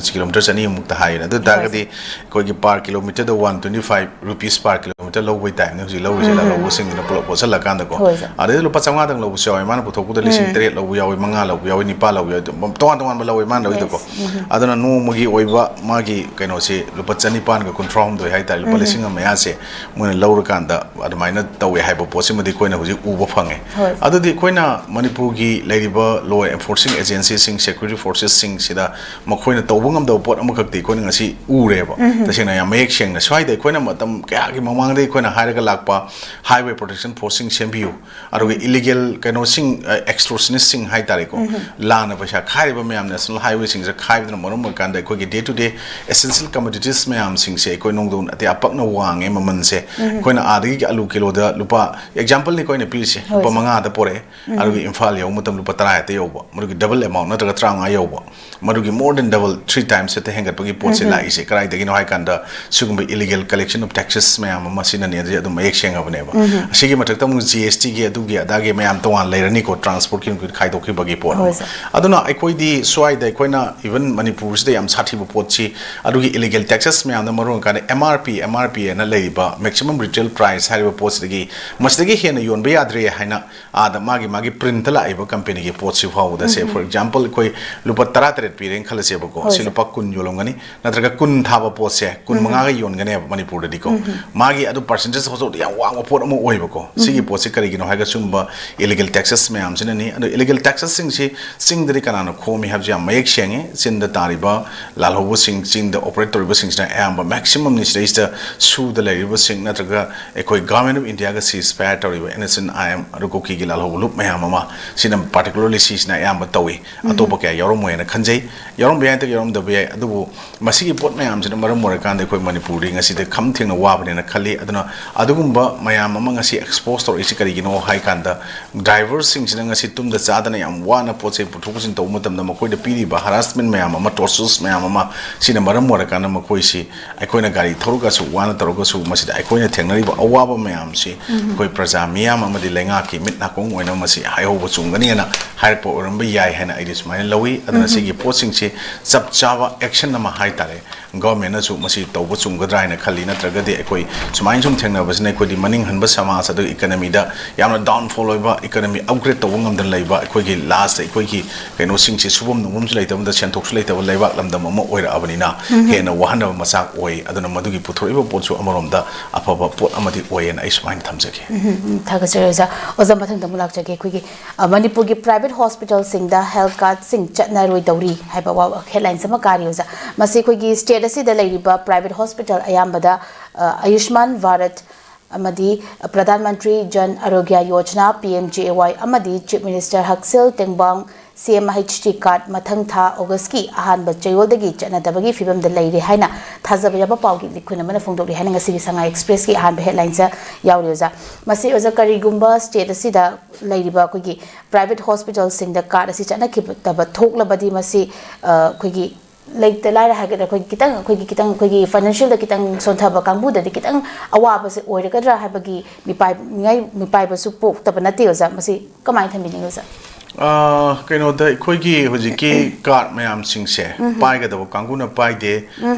ꯀꯤꯂꯣꯃꯤꯇꯔ ꯆꯅꯤꯃꯨꯛꯇ ꯍꯥꯏꯌꯦꯅ꯫ ꯑꯗꯨ ꯑꯣꯏ ꯇꯥꯔꯒꯗꯤ ꯑꯩꯈꯣꯏꯒꯤ per kilometer ꯗ one twenty five rupees per kilometer ꯂꯧꯕꯒꯤ type ꯅꯤ ꯍꯧꯖꯤꯛ ꯂꯧꯔꯤꯁꯦ, ꯎꯝ, ꯎꯝ, ꯎꯝ꯫ ꯂꯥꯜꯍꯧꯕꯁꯤꯡꯗꯨꯅ ꯄꯨꯂꯞ ꯄꯣꯠꯁꯜꯂꯀꯥꯟꯗꯀꯣ꯫ ꯍꯣꯏ, ꯁꯥꯔ꯫ ꯑꯗꯩꯗ ꯂꯨꯄꯥ ꯆꯥꯝꯃꯉꯥꯗꯪ ꯂꯧꯕꯁꯨ ꯌꯥꯎꯋꯦ, ꯃꯥꯅ ꯄꯨꯊꯣꯛꯄꯗ ꯂꯤꯁꯤꯡ ꯎꯝ꯫ ꯇꯔꯦꯠ ꯂꯧꯕ ꯌꯥꯎꯋꯤ, ꯃꯉꯥ ꯂꯧꯕ ꯌꯥꯎꯋꯤ, ꯅꯤꯄꯥꯟ ꯂꯧꯕ ꯌꯥꯎꯋꯤ, ꯑꯗꯨꯝ ꯇꯣꯉꯥꯟ ꯇꯣꯉꯥꯟꯕ ꯂꯧꯋꯦ ꯃꯥꯅ ꯂꯧꯔꯤꯗꯣꯀꯣ꯫ Yes. ꯎꯝ꯫ ꯑꯗꯨꯅ ꯅꯣꯡꯃꯒꯤ ꯑꯣꯏꯕ ꯃꯥꯒꯤ ꯀꯩꯅꯣꯁꯤ ꯂꯨꯄꯥ ꯆꯅꯤꯄꯥꯟꯒ ꯀꯨꯟꯊ꯭ꯔꯥ ꯍꯨꯝꯗꯣꯏ ꯍꯥꯏꯇꯥꯔꯦ, ꯂꯨꯄꯥ ꯎꯝ꯫ ꯂꯤꯁꯤꯡ ꯑꯃ ꯃꯌꯥꯁꯦ ꯃꯣꯏꯅ ꯂꯧꯔꯀꯥꯟꯗ ꯑꯗꯨꯃꯥꯏꯅ ꯇꯧꯋꯦ ꯍꯥꯏꯕ ꯄꯣꯠꯁꯤꯃꯗꯤ ꯑꯩꯈꯣꯏꯅ ꯍꯧꯖꯤꯛ ꯎꯕ ꯐꯪꯉꯦ꯫ ꯍꯣꯏ, ꯁꯥꯔ꯫ ꯑꯗꯨꯗꯤ ꯑꯩꯈꯣꯏꯅ ꯃꯅꯤꯄꯨꯔꯒꯤ ꯂꯩꯔꯤꯕ law enforcing agency ꯁꯤꯡ, security forces ꯁꯤꯡꯁꯤꯗ ꯃꯈꯣꯏꯅ ꯇꯧꯕ ꯉꯝꯗꯕ ꯄꯣꯠ ꯑꯃꯈꯛꯇꯤ ꯑꯩꯈꯣꯏꯅ ꯉꯁꯤ ꯎꯔꯦꯕ꯫ ꯎꯝ꯫ ꯇꯁꯦꯡꯅ ꯌꯥꯝ ꯃꯌꯦꯛ ꯁꯦꯡꯅ ꯁ꯭ꯋꯥꯏꯗ ꯑꯩꯈꯣꯏꯅ ꯃꯇꯝ ꯀꯌꯥꯒꯤ ꯃꯃꯥꯡꯗꯩ ꯑꯩꯈꯣꯏꯅ ꯍꯥꯏꯔꯒ ꯂꯥꯛꯄ highway protection force ꯁꯤꯡ ꯁꯦꯝꯕꯤꯌꯨ, ꯑꯗꯨꯒ ꯎꯝ꯫ Illegal ꯀꯩꯅꯣꯁꯤꯡ, ꯑ, extortionist ꯁꯤꯡ ꯍꯥꯏꯇꯥꯔꯦꯀꯣ, ꯎꯝ꯫ ꯂꯥꯟꯅ ꯄꯩꯁꯥ ꯈꯥꯏꯔꯤꯕ ꯃꯌꯥꯝ national highway ꯁꯤꯡꯁꯤꯗ ꯈꯥꯏꯕꯗꯨꯅ ꯃꯔꯝ ꯑꯣꯏꯔꯀꯥꯟꯗ ꯑꯩꯈꯣꯏꯒꯤ day to day essential commodities ꯃꯌꯥꯝꯁꯤꯡꯁꯦ ꯑꯩꯈꯣꯏ ꯅꯣꯡꯗꯣꯡ ꯑꯇꯦꯛ ꯑꯄꯛꯅ ꯋꯥꯡꯉꯦ ꯃꯃꯜꯁꯦ꯫ ꯎꯝ꯫ ꯑꯩꯈꯣꯏꯅ ꯑꯥꯗꯒꯤ ꯑꯂꯨ ꯀꯤꯂꯣꯗ ꯂꯨꯄꯥ, example ꯅꯤꯀꯣ ꯑꯩꯅ ꯄꯤꯔꯤꯁꯦ, ꯍꯣꯏ, ꯂꯨꯄꯥ ꯁꯥꯔ꯫ ꯃꯉꯥꯗ ꯄꯣꯔꯛꯑꯦ, ꯎꯝ꯫ ꯑꯗꯨꯒ ꯏꯝꯐꯥꯜ ꯌꯧꯕ ꯃꯇꯝ ꯂꯨꯄꯥ ꯇꯔꯥ ꯍꯦꯛꯇ ꯌꯧꯕ, ꯃꯗꯨꯒꯤ double amount ꯅꯠꯇ꯭ꯔꯒ ꯇꯔꯥꯃꯉꯥ ꯌꯧꯕ, ꯃꯗꯨꯒꯤ more than double, three times ꯍꯦꯛꯇ ꯍꯦꯟꯒꯠꯄꯒꯤ ꯄꯣꯠꯁꯦ ꯎꯝ, ꯎꯝ꯫ ꯂꯥꯛꯏꯁꯦ ꯀꯗꯥꯏꯗꯒꯤꯅꯣ ꯍꯥꯏ ꯀꯥꯟꯗ, ꯁꯤꯒꯨꯝꯕ illegal collection of taxes ꯃꯌꯥꯝ ꯑꯃ ꯁꯤꯅꯅꯦ, ꯑꯗꯨꯗꯤ ꯑꯗꯨꯝ ꯃꯌꯦꯛ ꯁꯦꯡꯉꯕꯅꯦꯕ꯫ ꯎꯝ, ꯎꯝ꯫ ꯑꯁꯤꯒꯤ ꯃꯊꯛꯇ ꯑꯃꯨꯛ G S T ꯒꯤ ꯑꯗꯨꯒꯤ ꯑꯗꯥꯒꯤ ꯃꯌꯥꯝ ꯇꯣꯉꯥꯟ ꯂꯩꯔꯅꯤꯀꯣ, transport ꯀꯤ ꯈꯥꯏꯗꯣꯛꯈꯤꯕꯒꯤ ꯄꯣꯠ ꯑꯃ꯫ ꯍꯣꯏ, ꯁꯥꯔ꯫ ꯑꯗꯨꯅ ꯑꯩꯈꯣꯏꯗꯤ ꯁ꯭ꯋꯥꯏꯗ ꯑꯩꯈꯣꯏꯅ even ꯃꯅꯤꯄꯨꯔꯁꯤꯗ ꯌꯥꯝ ꯁꯥꯊꯤꯕ ꯄꯣꯠꯁꯤ, ꯑꯗꯨꯒꯤ illegal taxes ꯃꯌꯥꯝꯅ ꯃꯔꯨ ꯑꯣꯏꯔꯀꯥꯟꯗ M R P, M R P ꯍꯥꯏꯅ ꯂꯩꯔꯤꯕ maximum retail price ꯍꯥꯏꯔꯤꯕ ꯄꯣꯠꯁꯤꯗꯒꯤ, ꯃꯁꯤꯗꯒꯤ ꯍꯦꯟꯅ ꯌꯣꯟꯕ ꯌꯥꯗ꯭ꯔꯦ ꯍꯥꯏꯅ ꯑꯥꯗ ꯃꯥꯒꯤ, ꯃꯥꯒꯤ print ꯂꯥꯛꯏꯕ company ꯒꯤ ꯄꯣꯠꯁꯤ ꯐꯥꯎꯕꯗ, say, um, um. For example, ꯑꯩꯈꯣꯏ ꯂꯨꯄꯥ ꯇꯔꯥ ꯇꯔꯦꯠ ꯄꯤꯔꯦꯅ ꯈꯜꯂꯁꯦꯕꯀꯣ, ꯍꯣꯏ, ꯁꯤ ꯁꯥꯔ꯫ ꯂꯨꯄꯥ ꯀꯨꯟ ꯌꯣꯜꯂꯝꯒꯅꯤ, ꯅꯠꯇ꯭ꯔꯒ ꯀꯨꯟ ꯊꯥꯕ ꯄꯣꯠꯁꯦ ꯎꯝ, ꯎꯝ꯫ ꯀꯨꯟ ꯃꯉꯥꯒ ꯌꯣꯟꯒꯅꯦꯕ ꯃꯅꯤꯄꯨꯔꯗꯗꯤꯀꯣ꯫ ꯎꯝ, ꯎꯝ꯫ ꯃꯥꯒꯤ ꯑꯗꯨ percentage ꯍꯧꯖꯤꯛ ꯌꯥꯝ ꯋꯥꯡꯕ ꯄꯣꯠ ꯑꯃ ꯑꯣꯏꯕꯀꯣ꯫ ꯎꯝ, ꯁꯤꯒꯤ ꯎꯝ꯫ ꯄꯣꯠꯁꯦ ꯀꯔꯤꯒꯤꯅꯣ ꯍꯥꯏꯔꯒ ꯁꯤꯒꯨꯝꯕ illegal taxes ꯃꯌꯥꯝꯁꯤꯅꯅꯤ꯫ ꯑꯗꯣ illegal taxes ꯁꯤꯡꯁꯤ ꯆꯤꯡꯗꯗꯤ ꯀꯅꯥꯅ ꯈꯣꯝꯃꯤ ꯍꯥꯏꯕꯁꯤ ꯌꯥꯝ ꯃꯌꯦꯛ ꯁꯦꯡꯉꯤ꯫ ꯆꯤꯡꯗ ꯇꯥꯔꯤꯕ ꯂꯥꯜꯍꯧꯕꯁꯤꯡ, ꯆꯤꯡꯗ operate ꯇꯧꯔꯤꯕꯁꯤꯡꯁꯤꯅ ꯑꯌꯥꯝꯕ maximum ꯅꯤ ꯁꯤꯗꯩꯁꯤꯗ ꯁꯨꯗ ꯂꯩꯔꯤꯕꯁꯤꯡ ꯅꯠꯇ꯭ꯔꯒ ꯑꯩꯈꯣꯏ Government of India ꯒ ceasefire ꯇꯧꯔꯤꯕ N S C N I M ꯑꯗꯨ ꯀꯨꯀꯤꯒꯤ ꯂꯥꯜꯍꯧꯕ ꯂꯨꯞ ꯃꯌꯥꯝ ꯑꯃ ꯁꯤꯅ particularly ꯁꯤꯁꯤꯅ ꯑꯌꯥꯝꯕ ꯇꯧꯏ꯫ ꯎꯝ꯫ ꯑꯇꯣꯞꯄ ꯀꯌꯥ ꯌꯥꯎꯔꯝꯃꯣꯏꯅ ꯈꯟꯖꯩ꯫ ꯌꯥꯎꯔꯝꯕ ꯌꯥꯏ, ꯅꯠꯇ꯭ꯔꯒ ꯌꯥꯎꯔꯝꯗꯕ ꯌꯥꯏ꯫ ꯑꯗꯨꯕꯨ ꯃꯁꯤꯒꯤ ꯄꯣꯠ ꯃꯌꯥꯝꯁꯤꯅ ꯃꯔꯝ ꯑꯣꯏꯔꯀꯥꯟꯗ ꯑꯩꯈꯣꯏ ꯃꯅꯤꯄꯨꯔꯗꯤ ꯉꯁꯤꯗꯤ ꯈꯝ ꯊꯦꯡꯅ ꯋꯥꯕꯅꯦꯅ ꯈꯜꯂꯤ꯫ ꯑꯗꯨꯅ ꯑꯗꯨꯒꯨꯝꯕ ꯃꯌꯥꯝ ꯑꯃ ꯉꯁꯤ expose ꯇꯧꯔꯛꯏꯁꯤ ꯀꯔꯤꯒꯤꯅꯣ ꯍꯥꯏ ꯀꯥꯟꯗ, driver ꯁꯤꯡꯁꯤꯅ ꯉꯁꯤ ꯇꯨꯝꯗ ꯆꯥꯗꯅ ꯌꯥꯝ ꯋꯥꯅ ꯄꯣꯠ ꯆꯩ ꯄꯨꯊꯣꯛ ꯄꯨꯁꯤꯟ ꯇꯧꯕ ꯃꯇꯝꯗ ꯃꯈꯣꯏꯗ ꯄꯤꯔꯤꯕ harassment ꯃꯌꯥꯝ ꯑꯃ, tortures ꯃꯌꯥꯝ ꯑꯃ, ꯁꯤꯅ ꯃꯔꯝ ꯑꯣꯏꯔꯀꯥꯟꯗ ꯃꯈꯣꯏꯁꯤ ꯑꯩꯈꯣꯏꯅ ꯒꯥꯔꯤ ꯊꯧꯔꯒꯁꯨ, ꯋꯥꯅ ꯇꯧꯔꯒꯁꯨ, ꯃꯁꯤꯗ ꯑꯩꯈꯣꯏꯅ ꯊꯦꯡꯅꯔꯤꯕ ꯑꯋꯥꯕ ꯃꯌꯥꯝꯁꯤ ꯎꯝ꯫ ꯑꯩꯈꯣꯏ ꯄ꯭ꯔꯖꯥ ꯃꯤꯌꯥꯝ ꯑꯃꯗꯤ ꯂꯩꯉꯥꯛꯀꯤ ꯃꯤꯠ ꯅꯥꯀꯣꯡ ꯑꯣꯏꯅ ꯃꯁꯤ ꯍꯥꯏꯍꯧꯕ ꯆꯨꯝꯒꯅꯤꯅ ꯍꯥꯏꯔꯛꯄ ꯑꯣꯏꯔꯝꯕ ꯌꯥꯏ ꯍꯥꯏꯅ ꯑꯩꯗꯤ ꯁꯨꯃꯥꯏꯅ ꯂꯧꯏ꯫ ꯑꯗꯨꯅ ꯎꯝ꯫ ꯁꯤꯒꯤ ꯄꯣꯠꯁꯤꯡꯁꯤ ꯆꯞ ꯆꯥꯕ action ꯑꯃ ꯍꯥꯏ ꯇꯥꯔꯦ꯫ Government ꯅꯁꯨ ꯃꯁꯤ ꯇꯧꯕ ꯆꯨꯝꯒꯗ꯭ꯔꯥ ꯍꯥꯏꯅ ꯈꯜꯂꯤ, ꯅꯠꯇ꯭ꯔꯒꯗꯤ ꯑꯩꯈꯣꯏ ꯁꯨꯃꯥꯏꯅ ꯁꯨꯝ ꯊꯦꯡꯅꯕꯁꯤꯅ ꯑꯩꯈꯣꯏꯗꯤ ꯃꯅꯤꯡ ꯍꯟꯕ ꯁꯃꯥꯖ, ꯑꯗꯨꯒ economy ꯗ ꯌꯥꯝꯅ downfall ꯑꯣꯏꯕ, economy upgrade ꯇꯧꯕ ꯉꯝꯗꯅ ꯂꯩꯕ, ꯑꯩꯈꯣꯏꯒꯤ last ꯑꯩꯈꯣꯏꯒꯤ ꯀꯩꯅꯣꯁꯤꯡꯁꯦ ꯁꯨꯐꯝ ꯅꯣꯝꯐꯝꯁꯨ ꯂꯩꯇꯕꯗ ꯁꯦꯟꯊꯣꯛꯁꯨ ꯂꯩꯇꯕ ꯂꯩꯕꯥꯛ ꯂꯝꯗꯝ ꯑꯃ ꯑꯣꯏꯔꯛꯑꯕꯅꯤꯅ ꯍꯦꯟꯅ ꯋꯥꯍꯟꯅꯕ ꯃꯆꯥꯛ ꯑꯣꯏ꯫ ꯑꯗꯨꯅ ꯃꯗꯨꯒꯤ ꯄꯨꯊꯣꯔꯛꯏꯕ ꯄꯣꯠꯁꯨ ꯑꯃꯔꯣꯝꯗ ꯑꯐꯕ ꯄꯣꯠ ꯑꯃꯗꯤ ꯑꯣꯏꯌꯦꯅ ꯑꯩ ꯁꯨꯃꯥꯏꯅ ꯊꯝꯖꯒꯦ꯫ ꯎꯝ, ꯎꯝ, ꯊꯥꯒꯠꯆꯔꯤ ꯑꯣꯖꯥ꯫ ꯑꯣꯖꯥ, ꯃꯊꯪꯗ ꯑꯃꯨꯛ ꯂꯥꯛꯆꯒꯦ꯫ ꯑꯩꯈꯣꯏꯒꯤ, ꯑ, ꯃꯅꯤꯄꯨꯔꯒꯤ private hospital ꯁꯤꯡꯗ health card ꯁꯤꯡ ꯆꯠꯅꯔꯣꯏꯗꯧꯔꯤ ꯍꯥꯏꯕ ꯋꯥ-, headlines ꯑꯃ ꯀꯥꯔꯤ ꯑꯣꯖꯥ꯫ ꯃꯁꯤ ꯑꯩꯈꯣꯏꯒꯤ state ꯑꯁꯤꯗ ꯂꯩꯔꯤꯕ private hospital ꯑꯌꯥꯝꯕꯗ, ꯑ, ꯑꯌꯨꯁꯃꯥꯟ ꯚꯥꯔꯠ ꯑꯃꯗꯤ Pradhan Mantri Jan ꯑꯔꯣꯒ꯭ꯌ Yojana, P M J A Y, ꯑꯃꯗꯤ Chief Minister ꯍꯛꯁꯦꯜ ꯇꯦꯡꯕꯥꯡ, C M H T card ꯃꯊꯪ ꯊꯥ August ꯀꯤ ꯑꯍꯥꯟꯕ ꯆꯌꯣꯜꯗꯒꯤ ꯆꯠꯅꯗꯕꯒꯤ ꯐꯤꯕꯝꯗ ꯂꯩꯔꯦ ꯍꯥꯏꯅ ꯊꯥꯖꯕ ꯌꯥꯕ ꯄꯥꯎꯒꯤ ꯂꯤꯈꯨꯟ ꯑꯃꯅ ꯐꯣꯡꯗꯣꯛꯂꯤ ꯍꯥꯏꯅ ꯉꯁꯤꯒꯤ ꯁꯉꯥꯏ Express ꯀꯤ ꯑꯍꯥꯟꯕ headlines ꯌꯥꯎꯔꯤ ꯑꯣꯖꯥ꯫ ꯃꯁꯤ ꯑꯣꯖꯥ, ꯀꯔꯤꯒꯨꯝꯕ state ꯑꯁꯤꯗ ꯂꯩꯔꯤꯕ ꯑꯩꯈꯣꯏꯒꯤ private hospital ꯁꯤꯡꯗ card ꯑꯁꯤ ꯆꯠꯅꯈꯤꯗꯕ ꯊꯣꯛꯂꯕꯗꯤ ꯃꯁꯤ, ꯑ, ꯑꯩꯈꯣꯏꯒꯤ ꯂꯩꯇ ꯂꯥꯏꯔ ꯍꯥꯏꯒꯗ꯭ꯔꯥ, ꯑꯩꯈꯣꯏꯒꯤ ꯈꯤꯇꯪ, ꯑꯩꯈꯣꯏꯒꯤ ꯈꯤꯇꯪ, ꯑꯩꯈꯣꯏꯒꯤ financial ꯗ ꯈꯤꯇꯪ ꯁꯣꯟꯊꯕ ꯀꯥꯡꯕꯨꯗꯗꯤ ꯈꯤꯇꯪ ꯑꯋꯥꯕꯁꯦ ꯑꯣꯏꯔꯒꯗ꯭ꯔꯥ ꯍꯥꯏꯕꯒꯤ ꯃꯤꯄꯥꯏ-, ꯃꯤꯉꯥꯏ-, ꯃꯤꯄꯥꯏꯕꯁꯨ ꯄꯣꯛꯇꯕ ꯅꯠꯇꯦ ꯑꯣꯖꯥ꯫ ꯃꯁꯤ ꯀꯃꯥꯏꯅ ꯊꯝꯕꯤꯅꯤꯡꯉꯤ ꯑꯣꯖꯥ? ꯑ, ꯀꯩꯅꯣꯗ ꯑꯩꯈꯣꯏꯒꯤ ꯍꯧꯖꯤꯛꯀꯤ card ꯃꯌꯥꯝꯁꯤꯡꯁꯦ ꯄꯥꯏꯒꯗꯕ ꯀꯥꯡꯕꯨꯅ ꯄꯥꯏꯗꯦ,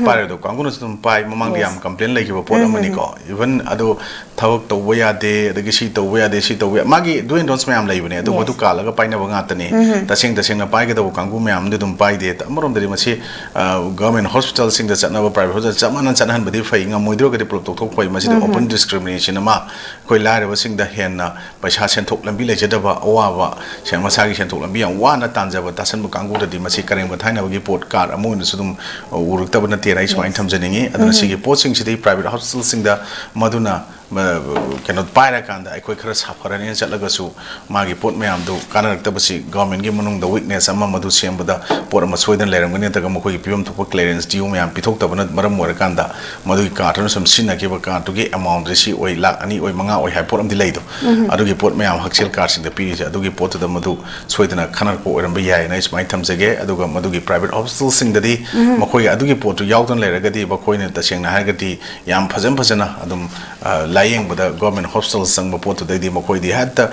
ꯄꯥꯏꯔꯣꯏꯗꯕ ꯀꯥꯡꯕꯨꯅꯁꯨ ꯑꯗꯨꯝ ꯄꯥꯏ꯫ ꯃꯃꯥꯡꯗ ꯌꯥꯝ complain ꯂꯩꯈꯤꯕ ꯄꯣꯠ ꯑꯃꯅꯤꯀꯣ꯫ Even ꯑꯗꯨ ꯊꯕꯛ ꯇꯧꯕ ꯌꯥꯗꯦ, ꯑꯗꯒꯤ ꯁꯤ ꯇꯧꯕ ꯌꯥꯗꯦ, ꯁꯤ ꯇꯧꯕ ꯌꯥ-, ꯃꯥꯒꯤ do and don'ts ꯃꯌꯥꯝ ꯂꯩꯕꯅꯦ꯫ ꯑꯗꯨ ꯃꯗꯨ ꯀꯥꯜꯂꯒ ꯄꯥꯏꯅꯕ ꯉꯥꯛꯇꯅꯤ꯫ ꯇꯁꯦꯡ ꯇꯁꯦꯡꯅ ꯄꯥꯏꯒꯗꯕ ꯀꯥꯡꯕꯨ ꯃꯌꯥꯝꯗꯤ ꯑꯗꯨꯝ ꯄꯥꯏꯗꯦ꯫ ꯑꯃꯔꯣꯝꯗꯗꯤ ꯃꯁꯤ, ꯑ, government hospital ꯁꯤꯡꯗ ꯆꯠꯅꯕ private hospital ꯆꯞ ꯃꯥꯟꯅ ꯆꯠꯍꯟꯕꯗꯤ ꯐꯩ꯫ ꯉꯝꯃꯣꯏꯗ꯭ꯔꯒꯗꯤ ꯄꯨꯂꯞ ꯇꯣꯛꯊꯣꯛꯄ ꯐꯩ꯫ ꯃꯁꯤꯗꯤ open discrimination ꯑꯃ, ꯑꯩꯈꯣꯏ ꯂꯥꯏꯔꯕꯁꯤꯡꯗ ꯍꯦꯟꯅ ꯄꯩꯁꯥ ꯁꯦꯟꯊꯣꯛ ꯂꯝꯕꯤ ꯂꯩꯖꯗꯕ, ꯑꯋꯥꯕ, ꯁꯦꯟ-, ꯃꯁꯥꯒꯤ ꯁꯦꯟꯊꯣꯛ ꯂꯝꯕꯤ ꯌꯥꯝ ꯋꯥꯅ ꯇꯥꯟꯖꯕ ꯇꯥꯁꯟꯕ ꯀꯥꯡꯕꯨꯗꯗꯤ ꯃꯁꯤ ꯀꯔꯦꯝ ꯀꯊꯥꯏꯅꯕꯒꯤ ꯄꯣꯠ card ꯑꯃ ꯑꯣꯏꯅꯁꯨ ꯑꯗꯨꯝ, ꯑ, ꯎꯔꯛꯇꯕ ꯅꯠꯇꯦꯅ ꯑꯩ ꯁꯨꯃꯥꯏꯅ ꯊꯝꯖꯅꯤꯡꯉꯤ꯫ ꯑꯗꯨꯅ ꯁꯤꯒꯤ ꯄꯣꯠꯁꯤꯡꯁꯤꯗꯤ private hospital ꯁꯤꯡꯗ ꯃꯗꯨꯅ, ꯃ-, ꯀꯩꯅꯣ ꯄꯥꯏꯔꯀꯥꯟꯗ ꯑꯩꯈꯣꯏ ꯈꯔ ꯁꯥꯐꯔꯅꯤꯅ ꯆꯠꯂꯒꯁꯨ ꯃꯥꯒꯤ ꯄꯣꯠ ꯃꯌꯥꯝꯗꯨ ꯀꯥꯟꯅꯔꯛꯇꯕꯁꯤ government ꯒꯤ ꯃꯅꯨꯡꯗ weakness ꯑꯃ ꯃꯗꯨ ꯁꯦꯝꯕꯗ ꯄꯣꯠ ꯑꯃ ꯁꯣꯏꯗꯅ ꯂꯩꯔꯝꯒꯅꯤ, ꯅꯠꯇ꯭ꯔꯒ ꯃꯈꯣꯏꯒꯤ ꯄꯤꯐꯝ ꯊꯣꯛꯄ clearance due ꯃꯌꯥꯝ ꯄꯤꯊꯣꯛꯇꯕꯅ ꯃꯔꯝ ꯑꯣꯏꯔꯀꯥꯟꯗ ꯃꯗꯨꯒꯤ card ꯗꯨꯅ ꯁꯨꯝ ꯁꯤꯖꯤꯟꯅꯈꯤꯕ card ꯇꯨꯒꯤ amount ꯁꯤ ꯁꯤ ꯑꯣꯏ, ꯂꯥꯛ ꯑꯅꯤ ꯑꯣꯏ, ꯃꯉꯥ ꯑꯣꯏ ꯍꯥꯏꯕ ꯄꯣꯠ ꯑꯃꯗꯤ ꯂꯩꯗꯣ꯫ ꯑꯗꯨꯒꯤ ꯄꯣꯠ ꯃꯌꯥꯝ ꯍꯛꯁꯦꯜ card ꯁꯤꯡꯗ ꯄꯤꯔꯤꯁꯦ ꯑꯗꯨꯒꯤ ꯄꯣꯠꯇꯨꯗ ꯃꯗꯨ ꯁꯣꯏꯗꯅ ꯈꯟꯅꯔꯛꯄ ꯑꯣꯏꯔꯝꯕ ꯌꯥꯏꯅ ꯑꯩ ꯁꯨꯃꯥꯏꯅ ꯊꯝꯖꯒꯦ꯫ ꯑꯗꯨꯒ ꯃꯗꯨꯒꯤ private hospital ꯁꯤꯡꯗꯗꯤ ꯃꯈꯣꯏꯒꯤ ꯑꯗꯨꯒꯤ ꯄꯣꯠꯇꯨ ꯌꯥꯎꯗꯅ ꯂꯩꯔꯒꯗꯤ ꯃꯈꯣꯏꯅ ꯇꯁꯦꯡꯅ ꯍꯥꯏꯔꯒꯗꯤ ꯌꯥꯝ ꯐꯖꯅ ꯐꯖꯅ ꯑꯗꯨꯝ, ꯑ, ꯂꯥꯌꯦꯡꯕꯗ ꯒꯣꯔꯃꯦꯟ ꯍꯣꯁꯄꯤꯇꯥꯜ ꯆꯪꯕ ꯄꯣꯠꯇꯨꯗꯩꯗꯤ ꯃꯈꯣꯏꯗꯤ ꯍꯦꯛꯇ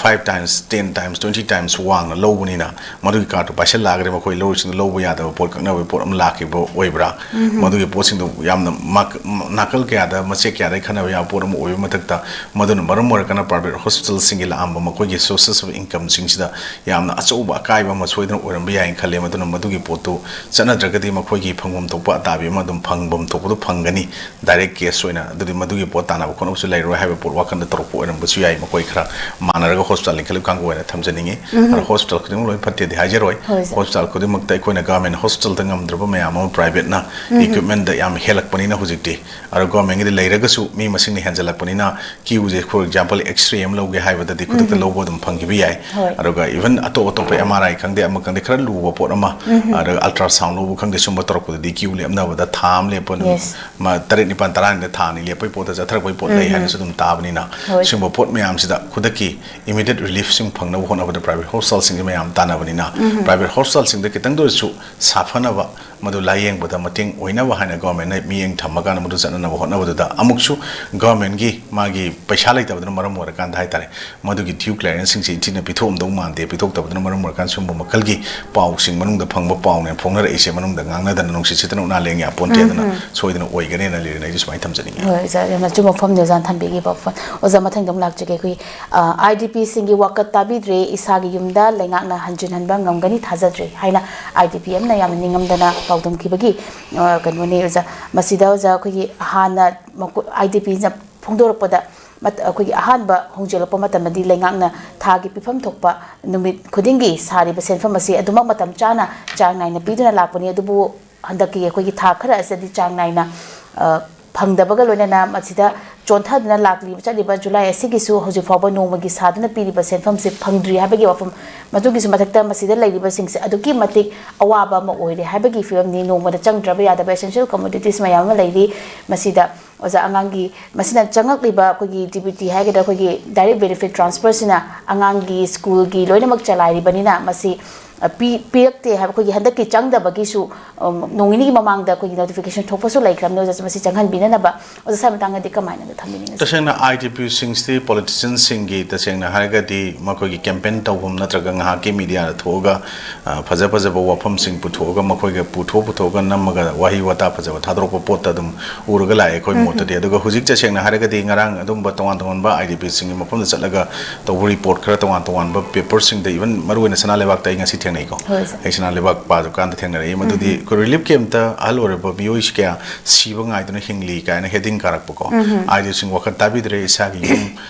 five times, ten times, twenty times ꯋꯥꯡꯅ ꯂꯧꯕꯅꯤꯅ, ꯃꯗꯨꯒꯤ ꯀꯥꯔꯠꯇꯨ ꯄꯥꯏꯁꯜꯂꯛꯑꯒꯗꯤ ꯃꯈꯣꯏ ꯂꯧꯔꯤꯁꯤꯡꯗꯨ ꯂꯧꯕ ꯌꯥꯗꯕ ꯄꯣꯠ, ꯀꯛꯅꯕꯒꯤ ꯄꯣꯠ ꯑꯃ ꯂꯥꯛꯈꯤꯕ ꯑꯣꯏꯕ꯭ꯔꯥ? ꯃꯗꯨꯒꯤ ꯄꯣꯠꯁꯤꯡꯗꯨ ꯌꯥꯝꯅ ꯃꯥꯛ-, ꯅꯥꯀꯜ ꯀꯌꯥꯗ, ꯃꯆꯦꯠ ꯀꯌꯥꯗ ꯈꯟꯅꯕ ꯌꯥꯕ ꯄꯣꯠ ꯑꯃ ꯑꯣꯏꯕ ꯃꯊꯛꯇ, ꯃꯗꯨꯅ ꯃꯔꯝ ꯑꯣꯏꯔꯀꯥꯟꯗ ꯄ꯭ꯔꯥꯏꯚꯦꯠ ꯍꯣꯁꯄꯤꯇꯥꯜꯁꯤꯡꯒꯤ ꯂꯥꯛꯑꯝꯕ ꯃꯈꯣꯏꯒꯤ sources of incomeꯁꯤꯡꯁꯤꯗ ꯌꯥꯝꯅ ꯑꯆꯧꯕ ꯑꯀꯥꯏꯕ ꯑꯃ ꯁꯣꯏꯗꯅ ꯑꯣꯏꯔꯝꯕ ꯌꯥꯏꯅ ꯈꯜꯂꯦ꯫ ꯃꯗꯨꯅ ꯃꯗꯨꯒꯤ ꯄꯣꯠꯇꯨ ꯆꯠꯅꯗ꯭ꯔꯒꯗꯤ ꯃꯈꯣꯏꯒꯤ ꯐꯪꯐꯝ ꯊꯣꯛꯄ ꯑꯇꯥꯕꯤ ꯑꯃ ꯑꯗꯨꯝ ꯐꯪꯐꯝ ꯊꯣꯛꯄꯗꯨ ꯐꯪꯒꯅꯤ꯫ ꯗꯥꯏꯔꯦꯛ ꯀꯦꯁ ꯑꯣꯏꯅ, ꯑꯗꯨꯗꯤ ꯃꯗꯨꯒꯤ ꯄꯣꯠ ꯇꯥꯟꯅꯕ ꯈꯣꯠꯅꯕꯁꯨ ꯂꯩꯔꯣꯏ ꯍꯥꯏꯕ ꯄꯣꯠ ꯋꯥꯈꯜꯗ ꯇꯧꯔꯛꯄ ꯑꯣꯏꯔꯝꯕꯁꯨ ꯌꯥꯏ꯫ ꯃꯈꯣꯏ ꯈꯔ ꯃꯥꯟꯅꯔꯒ ꯍꯣꯁꯄꯤꯇꯥꯜ ꯂꯤꯡꯈꯠꯂꯤꯕ ꯀꯥꯡꯕꯨ ꯑꯣꯏꯅ ꯊꯝꯖꯅꯤꯡꯉꯤ꯫ ꯑꯗꯣ ꯍꯣꯁꯄꯤꯇꯥꯜ ꯈꯨꯗꯤꯡꯃꯛ ꯂꯣꯏ ꯐꯠꯇꯦꯗꯤ ꯍꯥꯏꯖꯔꯣꯏ꯫ ꯍꯣꯏ, ꯁꯥꯔ꯫ ꯍꯣꯁꯄꯤꯇꯥꯜ ꯈꯨꯗꯤꯡꯃꯛꯇ ꯑꯩꯈꯣꯏꯅ ꯒꯚꯔꯟꯃꯦꯟ ꯍꯣꯁꯄꯤꯇꯥꯜꯗ ꯉꯝꯗ꯭ꯔꯕ ꯃꯌꯥꯝ ꯑꯃ ꯄ꯭ꯔꯥꯏꯚꯦꯠꯅ ꯏꯀ꯭ꯋꯤꯞꯃꯦꯟꯗ ꯌꯥꯝ ꯍꯦꯜꯂꯛꯄꯅꯤꯅ ꯍꯧꯖꯤꯛꯇꯤ, ꯑꯗꯣ ꯒꯚꯔꯟꯃꯦꯟꯒꯤꯗꯤ ꯂꯩꯔꯒꯁꯨ ꯃꯤ ꯃꯁꯤꯡꯅ ꯍꯦꯟꯖꯜꯂꯛꯄꯅꯤꯅ ꯀ꯭ꯌꯨꯁꯦ, for example, X-ray ꯑꯃ ꯂꯧꯒꯦ ꯍꯥꯏꯕꯗꯗꯤ ꯈꯨꯗꯛꯇ ꯂꯧꯕ ꯑꯗꯨꯝ ꯐꯪꯈꯤꯕ ꯌꯥꯏ꯫ ꯍꯣꯏ꯫ ꯑꯗꯨꯒ even ꯑꯇꯣꯞ ꯑꯇꯣꯞꯄ M R I ꯈꯪꯗꯦ, ꯑꯃ ꯈꯪꯗꯦ, ꯈꯔ ꯂꯨꯕ ꯄꯣꯠ ꯑꯃ, ꯑꯗꯨꯒ ultrasound ꯂꯧꯕ ꯈꯪꯗꯦ, ꯁꯨꯝꯕ ꯇꯧꯔꯛꯄꯗꯗꯤ ꯀ꯭ꯌꯨ ꯂꯦꯞꯅꯕꯗ ꯊꯥ ꯑꯃ ꯂꯦꯞꯄ, ꯅꯨꯃꯤꯠ Yes. ꯃ-, ꯇꯔꯦꯠ, ꯅꯤꯄꯥꯟ, ꯇꯔꯥꯅꯤꯗ ꯊꯥ ꯑꯅꯤ ꯂꯦꯞꯄꯒꯤ ꯄꯣꯠꯇ ꯆꯠꯊꯔꯛꯄꯒꯤ ꯄꯣꯠ ꯂꯩ ꯍꯥꯏꯅꯁꯨ ꯑꯗꯨꯝ ꯇꯥꯕꯅꯤꯅ, ꯍꯣꯏ꯫ ꯁꯤꯒꯨꯝꯕ ꯄꯣꯠ ꯃꯌꯥꯝꯁꯤꯗ ꯈꯨꯗꯛꯀꯤ immediate reliefꯁꯤꯡ ꯐꯪꯅꯕ ꯍꯣꯠꯅꯕꯗ ꯄ꯭ꯔꯥꯏꯚꯦꯠ ꯍꯣꯁꯄꯤꯇꯥꯜꯁꯤꯡꯁꯦ ꯃꯌꯥꯝ ꯇꯥꯟꯅꯕꯅꯤꯅ, ꯄ꯭ꯔꯥꯏꯚꯦꯠ ꯍꯣꯁꯄꯤꯇꯥꯜꯁꯤꯡꯗ ꯈꯤꯇꯪꯗ ꯑꯣꯏꯔꯁꯨ ꯁꯥꯐꯅꯕ, ꯃꯗꯨ ꯂꯥꯌꯦꯡꯕꯗ ꯃꯇꯦꯡ ꯑꯣꯏꯅꯕ ꯍꯥꯏꯅ ꯒꯣꯔꯃꯦꯟꯅ ꯃꯤꯠꯌꯦꯡ ꯊꯝꯃꯀꯥꯟꯗ ꯃꯗꯨ ꯆꯠꯅꯅꯕ ꯍꯣꯠꯅꯕꯗꯨꯗ, ꯑꯃꯨꯛꯁꯨ ꯒꯣꯔꯃꯦꯟꯒꯤ ꯃꯥꯒꯤ ꯄꯩꯁꯥ ꯂꯩꯇꯕꯗꯨꯅ ꯃꯔꯝ ꯑꯣꯏꯔꯀꯥꯟꯗ ꯍꯥꯏꯇꯥꯔꯦ, ꯃꯗꯨꯒꯤ due clearanceꯁꯤꯡꯁꯦ ꯏꯟꯊꯤꯅ ꯄꯤꯊꯣꯛꯑꯝꯗꯧ ꯃꯥꯟꯗꯦ꯫ ꯄꯤꯊꯣꯛꯇꯕꯗꯨꯅ ꯃꯔꯝ ꯑꯣꯏꯔꯀꯥꯟꯗ ꯁꯤꯒꯨꯝꯕ ꯃꯈꯜꯒꯤ ꯄꯥꯎꯁꯤꯡ ꯃꯅꯨꯡꯗ ꯐꯪꯕ ꯄꯥꯎꯅꯦ ꯐꯣꯡꯅꯔꯛꯏꯁꯦ꯫ ꯃꯅꯨꯡꯗ ꯉꯥꯡꯅꯗꯅ ꯅꯨꯡꯁꯤꯠ ꯁꯤꯠꯇꯅ ꯎꯅꯥ ꯂꯦꯡ ꯌꯥꯄꯣꯟꯇꯦ꯫ ꯑꯗꯨꯅ ꯁꯣꯏꯗꯅ ꯑꯣꯏꯒꯅꯦꯅ ꯂꯤꯔꯦꯅ ꯑꯩꯁꯨ ꯁꯨꯃꯥꯏꯅ ꯊꯝꯖꯅꯤꯡꯉꯤ꯫ ꯍꯣꯏ, ꯑꯣꯖꯥ, ꯌꯥꯝꯅ ꯑꯆꯨꯝꯕ ꯋꯥꯐꯝꯅꯤ ꯑꯣꯖꯥꯅ ꯊꯝꯕꯤꯈꯤꯕ ꯋꯥꯐꯝ꯫ ꯑꯣꯖꯥ, ꯃꯊꯪꯗ ꯑꯃꯨꯛ ꯂꯥꯛꯆꯒꯦ꯫ ꯑꯩꯈꯣꯏ, ꯑ, IDPꯁꯤꯡꯒꯤ ꯋꯥꯀꯠ ꯇꯥꯕꯤꯗ꯭ꯔꯦ, ꯏꯁꯥꯒꯤ ꯌꯨꯝꯗ ꯂꯩꯉꯥꯛꯅ ꯍꯟꯖꯤꯟꯍꯟꯕ ꯉꯝꯒꯅꯤ ꯊꯥꯖꯗ꯭ꯔꯦ ꯍꯥꯏꯅ IDP ꯑꯃꯅ ꯌꯥꯝꯅ ꯅꯤꯡꯉꯝꯗꯅ ꯄꯥꯎꯗꯝꯈꯤꯕꯒꯤ, ꯑ, ꯀꯩꯅꯣꯅꯤ ꯑꯣꯖꯥ꯫ ꯃꯁꯤꯗ ꯑꯣꯖꯥ, ꯑꯩꯈꯣꯏꯒꯤ ꯍꯥꯟꯅ ꯃꯈꯣ-, IDPꯅ ꯐꯣꯡꯗꯣꯔꯛꯄꯗ ꯃꯠ-, ꯑꯩꯈꯣꯏꯒꯤ ꯑꯍꯥꯟꯕ ꯍꯣꯡꯖꯤꯜꯂꯛꯄ ꯃꯇꯝꯗꯗꯤ ꯂꯩꯉꯥꯛꯅ ꯊꯥꯒꯤ ꯄꯤꯐꯝ ꯊꯣꯛꯄ ꯅꯨꯃꯤꯠ ꯈꯨꯗꯤꯡꯒꯤ ꯁꯥꯔꯤꯕ ꯁꯦꯟꯐꯝ ꯑꯁꯤ ꯑꯗꯨꯃꯛ ꯃꯇꯝ ꯆꯥꯅ ꯆꯥꯡ ꯅꯥꯏꯅ ꯄꯤꯗꯨꯅ ꯂꯥꯛꯄꯅꯤ꯫ ꯑꯗꯨꯕꯨ ꯍꯟꯗꯛꯀꯤ ꯑꯩꯈꯣꯏꯒꯤ ꯊꯥ ꯈꯔ ꯑꯁꯤꯗꯗꯤ ꯆꯥꯡ ꯅꯥꯏꯅ, ꯑ, ꯐꯪꯗꯕꯒ ꯂꯣꯏꯅꯅ ꯃꯁꯤꯗ ꯆꯣꯟꯊꯗꯨꯅ ꯂꯥꯛꯂꯤꯕ, ꯆꯠꯂꯤꯕ ꯖꯨꯂꯥꯏ ꯑꯁꯤꯒꯤꯁꯨ ꯍꯧꯖꯤꯛ ꯐꯥꯎꯕ ꯅꯣꯡꯃꯒꯤ ꯁꯥꯗꯨꯅ ꯄꯤꯔꯤꯕ ꯁꯦꯟꯐꯝꯁꯤ ꯐꯪꯗ꯭ꯔꯤ ꯍꯥꯏꯕꯒꯤ ꯋꯥꯐꯝ, ꯃꯗꯨꯒꯤꯁꯨ ꯃꯊꯛꯇ ꯃꯁꯤꯗ ꯂꯩꯔꯤꯕꯁꯤꯡꯁꯦ ꯑꯗꯨꯛꯀꯤ ꯃꯇꯤꯛ ꯑꯋꯥꯕ ꯑꯃ ꯑꯣꯏꯔꯦ ꯍꯥꯏꯕꯒꯤ ꯐꯤꯕꯝꯅꯤ꯫ ꯅꯣꯡꯃꯗ ꯆꯪꯗ꯭ꯔꯕ ꯌꯥꯗꯕ essential commodities ꯃꯌꯥꯝ ꯑꯃ ꯂꯩꯔꯤ꯫ ꯃꯁꯤꯗ ꯑꯣꯖꯥ, ꯑꯉꯥꯡꯒꯤ, ꯃꯁꯤꯅ ꯆꯪꯉꯛꯂꯤꯕ ꯑꯩꯈꯣꯏꯒꯤ DBT ꯍꯥꯏꯒꯗ꯭ꯔꯥ, ꯑꯩꯈꯣꯏꯒꯤ direct benefit transferꯁꯤꯅ ꯑꯉꯥꯡꯒꯤ ꯁ꯭ꯀꯨꯜꯒꯤ ꯂꯣꯏꯅꯃꯛ ꯆꯂꯥꯏꯔꯤꯕꯅꯤꯅ ꯃꯁꯤ ꯑ, ꯄꯤ-, ꯄꯤꯔꯛꯇꯦ ꯍꯥꯏꯕ, ꯑꯩꯈꯣꯏꯒꯤ ꯍꯟꯗꯛꯀꯤ ꯆꯪꯗꯕꯒꯤꯁꯨ, ꯎꯝ, ꯅꯣꯡ ꯅꯤꯅꯤꯒꯤ ꯃꯃꯥꯡꯗ ꯑꯩꯈꯣꯏꯒꯤ notification ꯊꯣꯛꯄꯁꯨ ꯂꯩꯈ꯭ꯔꯕꯅꯤ꯫ ꯑꯣꯖꯥ, ꯃꯁꯤ ꯆꯪꯍꯟꯕꯤꯅꯅꯕ ꯑꯣꯖꯥ ꯁ꯭ꯋꯥꯏ ꯃꯇꯥꯡꯗꯗꯤ ꯀꯃꯥꯏꯅ ꯊꯝꯕꯤꯅꯤꯡꯉꯤ? ꯇꯁꯦꯡꯅ, IDPꯁꯤꯡꯁꯤꯗꯤ politicianꯁꯤꯡꯒꯤ, ꯇꯁꯦꯡꯅ ꯍꯥꯏꯔꯒꯗꯤ, ꯃꯈꯣꯏꯒꯤ campaign ꯇꯧꯐꯝ ꯅꯠꯇ꯭ꯔꯒ ꯉꯥꯏꯍꯥꯛꯀꯤ mediaꯗ ꯊꯣꯛꯑꯒ, ꯑ, ꯐꯖ ꯐꯖꯕ ꯋꯥꯐꯝꯁꯤꯡ ꯄꯨꯊꯣꯛꯑꯒ, ꯃꯈꯣꯏꯒ ꯄꯨꯊꯣꯛ ꯄꯨꯊꯣꯛꯑꯒ ꯅꯝꯃꯒ ꯋꯥꯍꯩ ꯋꯥꯇꯥ ꯐꯖꯕ ꯊꯥꯗꯣꯔꯛꯄ ꯄꯣꯠꯇ ꯑꯗꯨꯝ ꯎꯔꯒ ꯂꯥꯛꯑꯦ ꯑꯩꯈꯣꯏ ꯎꯝ, ꯃꯣꯠꯇꯗꯤ꯫ ꯑꯗꯨꯒ ꯍꯧꯖꯤꯛ ꯇꯁꯦꯡꯅ ꯍꯥꯏꯔꯒꯗꯤ, ꯉꯔꯥꯡ ꯑꯗꯨꯝꯕ ꯇꯣꯉꯥꯟ ꯇꯣꯉꯥꯟꯕ IDPꯁꯤꯡꯒꯤ ꯃꯐꯝꯗ ꯆꯠꯂꯒ ꯇꯧꯕ report ꯈꯔ ꯇꯣꯉꯥꯟ ꯇꯣꯉꯥꯟꯕ paperꯁꯤꯡꯗ, even ꯃꯔꯨꯑꯣꯏꯅ ꯁꯅꯥ ꯂꯩꯕꯥꯛꯇ ꯑꯩ ꯉꯁꯤ ꯊꯦꯡꯅꯩꯀꯣ꯫ ꯍꯣꯏ, ꯁꯥꯔ꯫ ꯑꯩ ꯁꯅꯥ ꯂꯩꯕꯥꯛ ꯄꯥꯗꯨꯀꯥꯟꯗ ꯊꯦꯡꯅꯔꯛꯏ꯫ ꯃꯗꯨꯗꯤ ꯎꯝ꯫ ꯑꯩꯈꯣꯏ relief campꯇ ꯑꯍꯜ ꯑꯣꯏꯔꯕ ꯃꯤꯑꯣꯏ ꯀꯌꯥ ꯁꯤꯕ ꯉꯥꯏꯗꯨꯅ ꯍꯤꯡꯂꯤ ꯀꯥꯏꯅ heading ꯀꯥꯔꯛꯄꯀꯣ꯫ ꯎꯝ꯫ IDPꯁꯤꯡ ꯋꯥꯈꯜ ꯇꯥꯕꯤꯗ꯭ꯔꯦ, ꯏꯁꯥꯒꯤ ꯌꯨꯝ,